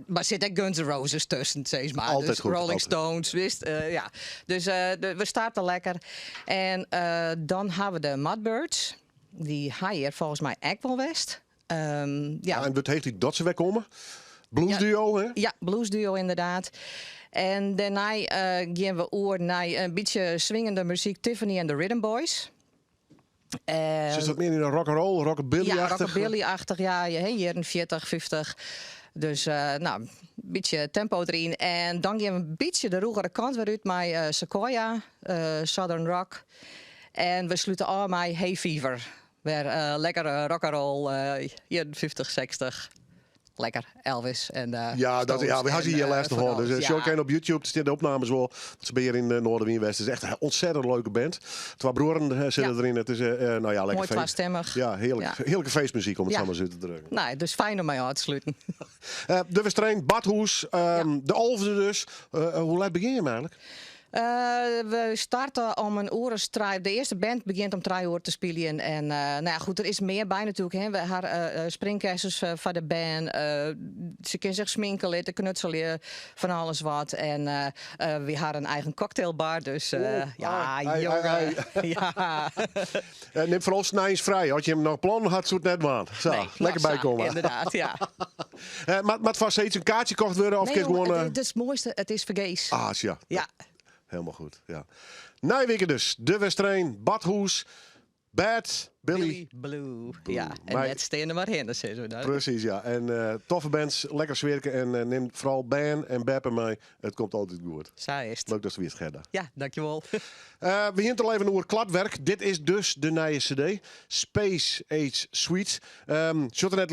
mar sit ek Guns N' Roses tusken, sis mar. Altyd Dus goed, Rolling altyd. Stones, wist, ja. Dus we starte lekker. En dan ha we de Mudbirds. Dy ha hjir folgens my ek wol west. Ja. Ja, en wurdt heech tiid dat se wer komme. Bluesduo, hè? Ja, bluesduo inderdaad. En dêrnei gean we oer nei in bytsje swingende muzyk, Tiffany and the Rhythm Boys. Is dat mear yn in rock'n'roll, rockabilly-achtich? Ja, rockabilly-achtich, ja, hè, jierren 40, 50. Dus no, in bytsje tempo deryn. En dan gean we in bytsje de rûgere kant wer út mei Sequoia, Southern Rock. En we slute ôf mei Hay Fever. Wer lekker rock'n'roll, jierren 50, 60. Lekker, Elvis en Ja, dat, ja, Stones we ha se en, hjir lêst fan fan. alles, Dus ja. sjoch even op YouTube, stean de opnames wol. Dat se by hjir yn Noardewyn west. It is echt in ontzettend leuke band. Twa bruorren sitte deryn. It is no ja, lekker Moai feest. twastemmich. Ja, hearlik, hearlike feestmuzyk om it sa mar út te drukken. Nee, dus fijn om mei ôf te sluten. De Westereen, Badhûs, de 11e dus. Hoe let begjin jim eigentlik? We starte om in oere as trije. De earste band begjint om 3 oere te spyljen. En no ja, goed, der is mear by natuerlik. Hè. We ha springkessens foar de band. Se kinne sich sminke litte, knutselje, fan alles wat. En we ha in eigen cocktailbar. Dus Oeh, ja, ai, ai, jonge. ai. Ja. Nim foaral sneins frij. As jim noch plannen hat, soe it net dwaan. Sa, Nee, lekker nou, sa, bykomme. Inderdaad, ja. Moat foar sayts in kaartsje kocht wurde? Of Nee, kin it jonge, gewoan, het is het mooiste, it is fergees. Ah, ja. Ja. Helemaal goed, ja. Nije wike dus. De Westereen, Badhûs, Bad, Billy. Billy Blue. Ja, en Maar net stean der mar hinne, sizze we dan. Precies, ja. En toffe bands, lekker sfearke. En nim foaral bern en beppe mei. It komt altyd goed. Sa is it. Leuk datst der wiest, Gerda. Ja, dankjewol. We hiene it al even oer Klapwerk. Dit is dus de nije CD. Space Age Suite. Sjocht der net,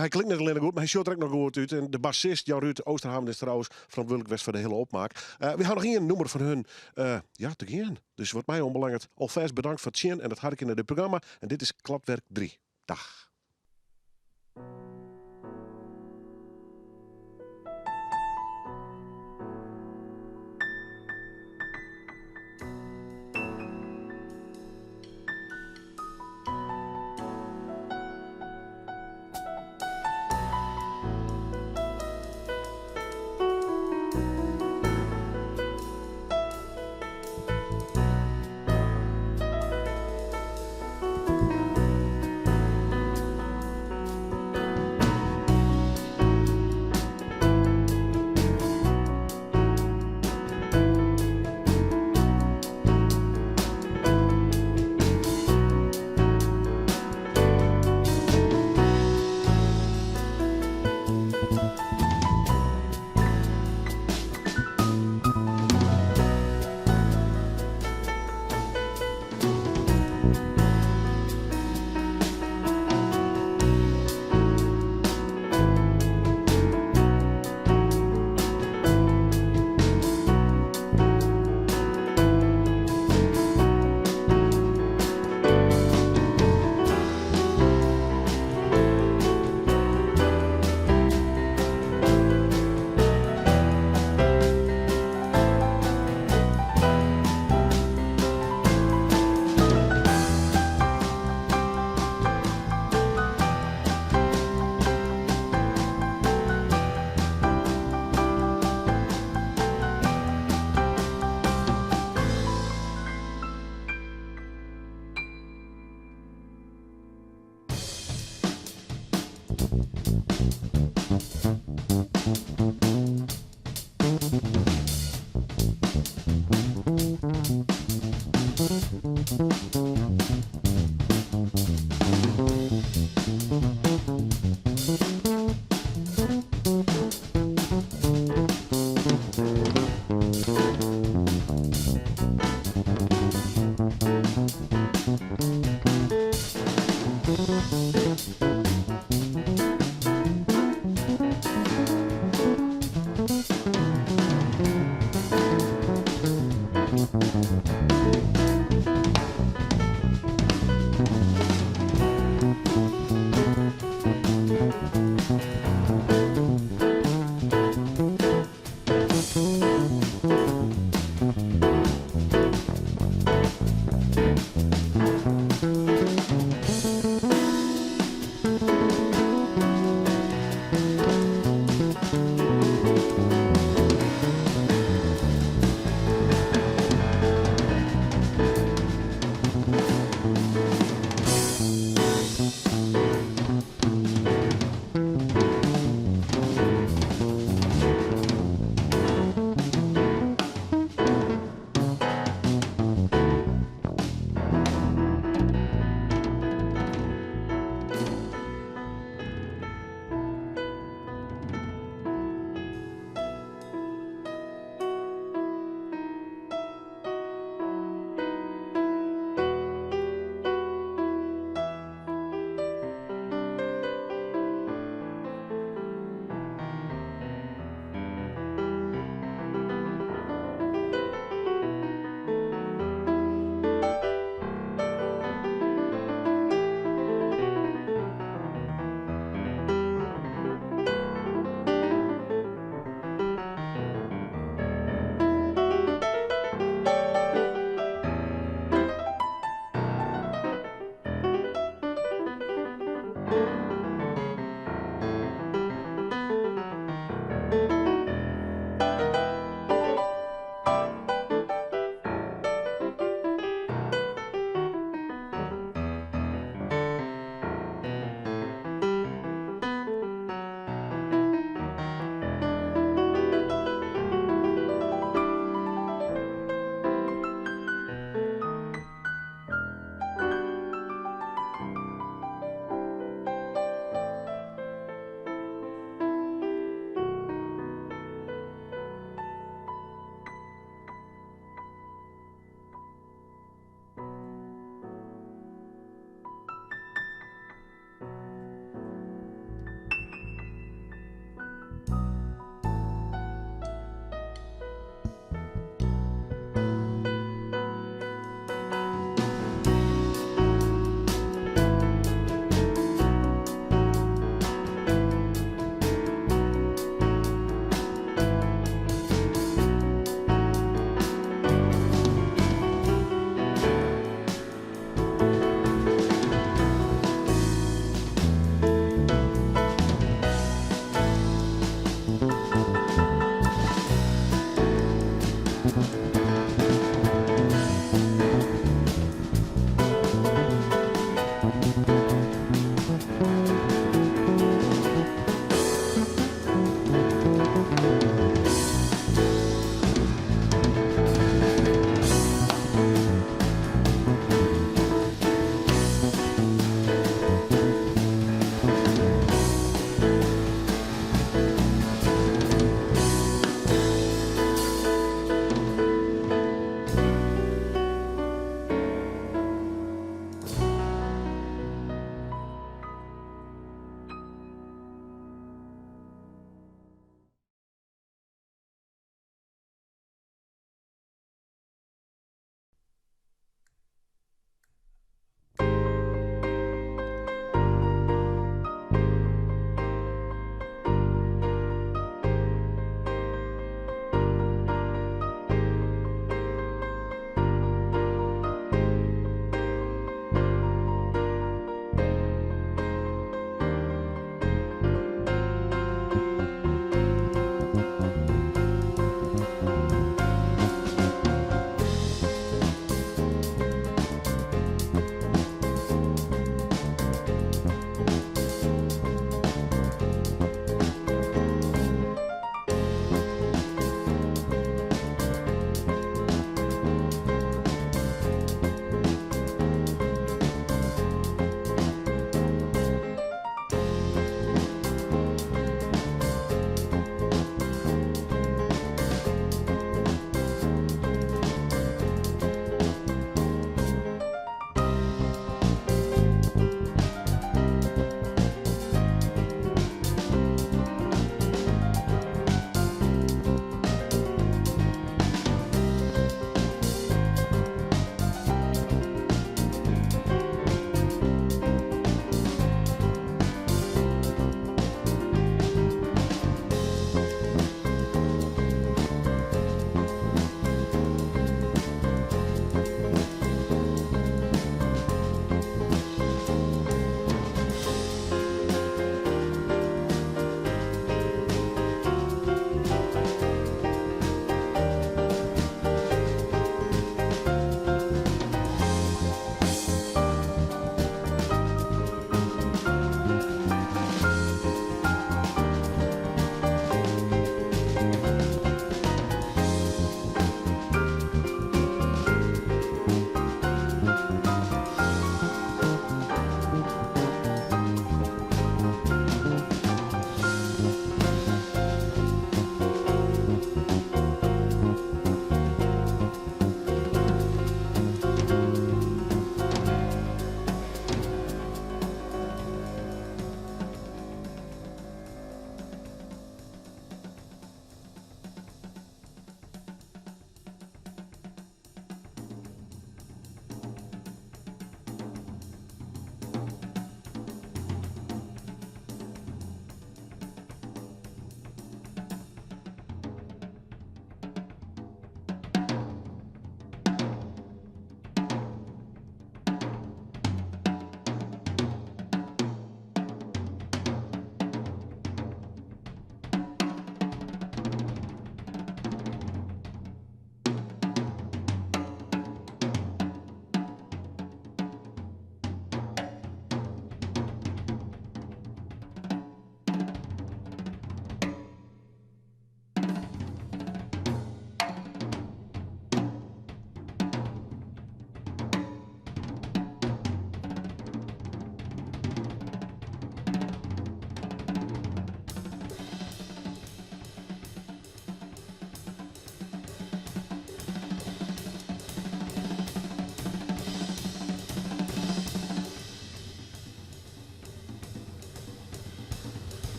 hy klinkt net allinnich goed, mar hy sjocht der ek noch goed út. En de bassist Jan Ruud Oosterhaven is trouwens ferantwurdlik west foar de hiele opmaak. We ha noch ien nûmer fan hun ja, te gean. Dus wat my oanbelanget, alfêst bedankt foar it sjen en it harkjen nei dit programma. En dit is Klapwerk 3. Dag.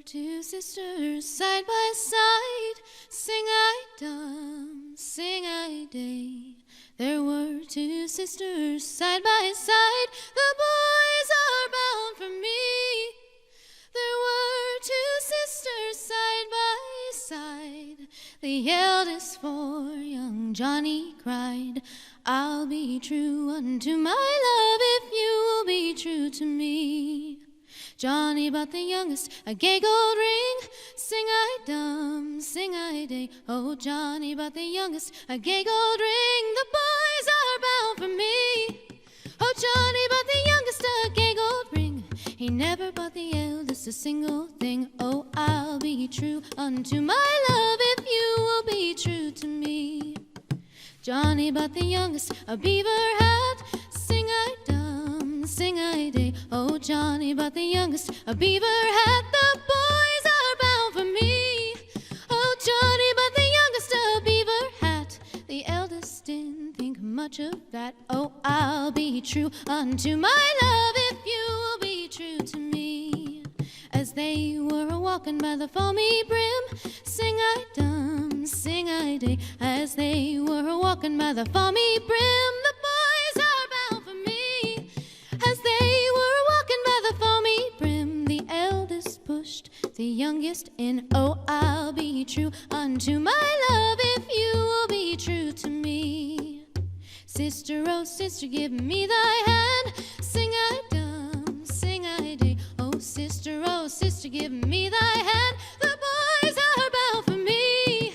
were two sisters side by side. Sing I dum, sing I day. There were two sisters side by side. The boys are bound for me. There were two sisters side by side. The eldest for young Johnny cried, I'll be true unto my love if you will be true to me. Johnny bought the youngest a gay gold ring. Sing I dum, sing I day. Oh, Johnny bought the youngest a gay gold ring. The boys are bound for me. Oh, Johnny bought the youngest a gay gold ring. He never bought the eldest a single thing. Oh, I'll be true unto my love if you will be true to me. Johnny bought the youngest a beaver hat. Sing I dum, sing I day. Oh, Johnny bought the youngest a beaver hat. The boys are bound for me. Oh, Johnny bought the youngest a beaver hat. The eldest didn't think much of that. Oh, I'll be true unto my love if you will be true to me. As they were a walking by the foamy brim, sing I dum, sing I day. As they were a walking by the foamy brim, the boys are bound for me. As they were a walking by the foamy brim, the eldest pushed the youngest in. Oh, I'll be true unto my love if you will be true to me. Sister, oh sister, give me thy hand. Sing I dum, sing I day. Oh sister, oh sister, give me thy hand. The boys are bound for me.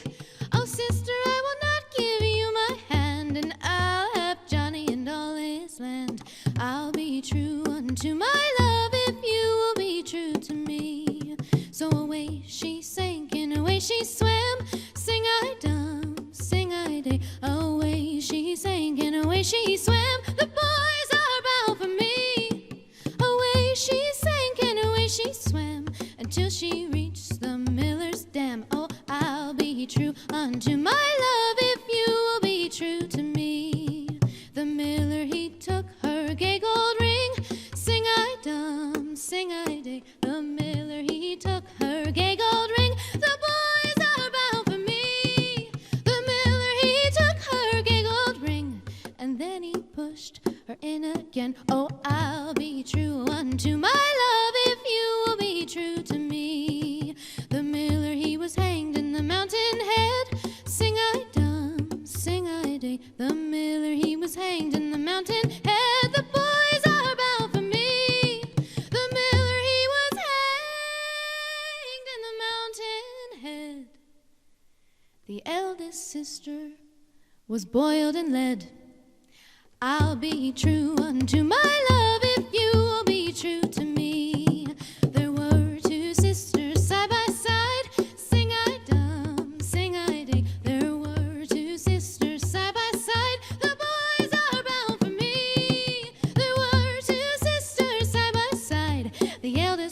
Oh sister, I will not give you my hand, and I'll have Johnny and all his land. I'll be true unto my love if you will be true to me. So away she sank and away she swam. Sing I dum, sing I day. Away she sank and away she swam. The boys are bound for me. Away she sank and away she swam until she reached the miller's dam. Oh, I'll be true unto my love if you will be true to me. The miller he took her gay gold ring. Sing I dum, sing I day. The miller he took her gay gold ring. The boys are bound for me. The miller he took her gay gold ring, and then he pushed her in again. Oh, I'll be true unto my love if you will be true to me. The miller he was hanged in the mountain head. Sing I dum, sing I day. The miller he was hanged in the mountain head. The boys are bound for me. The miller he was hanged in the mountain head. The eldest sister was boiled in lead. I'll be true unto my love if you will be true to me. There were two sisters side by side. Sing I dum, sing I day. There were two sisters side by side. The boys are bound for me. There were two sisters side by side. The eldest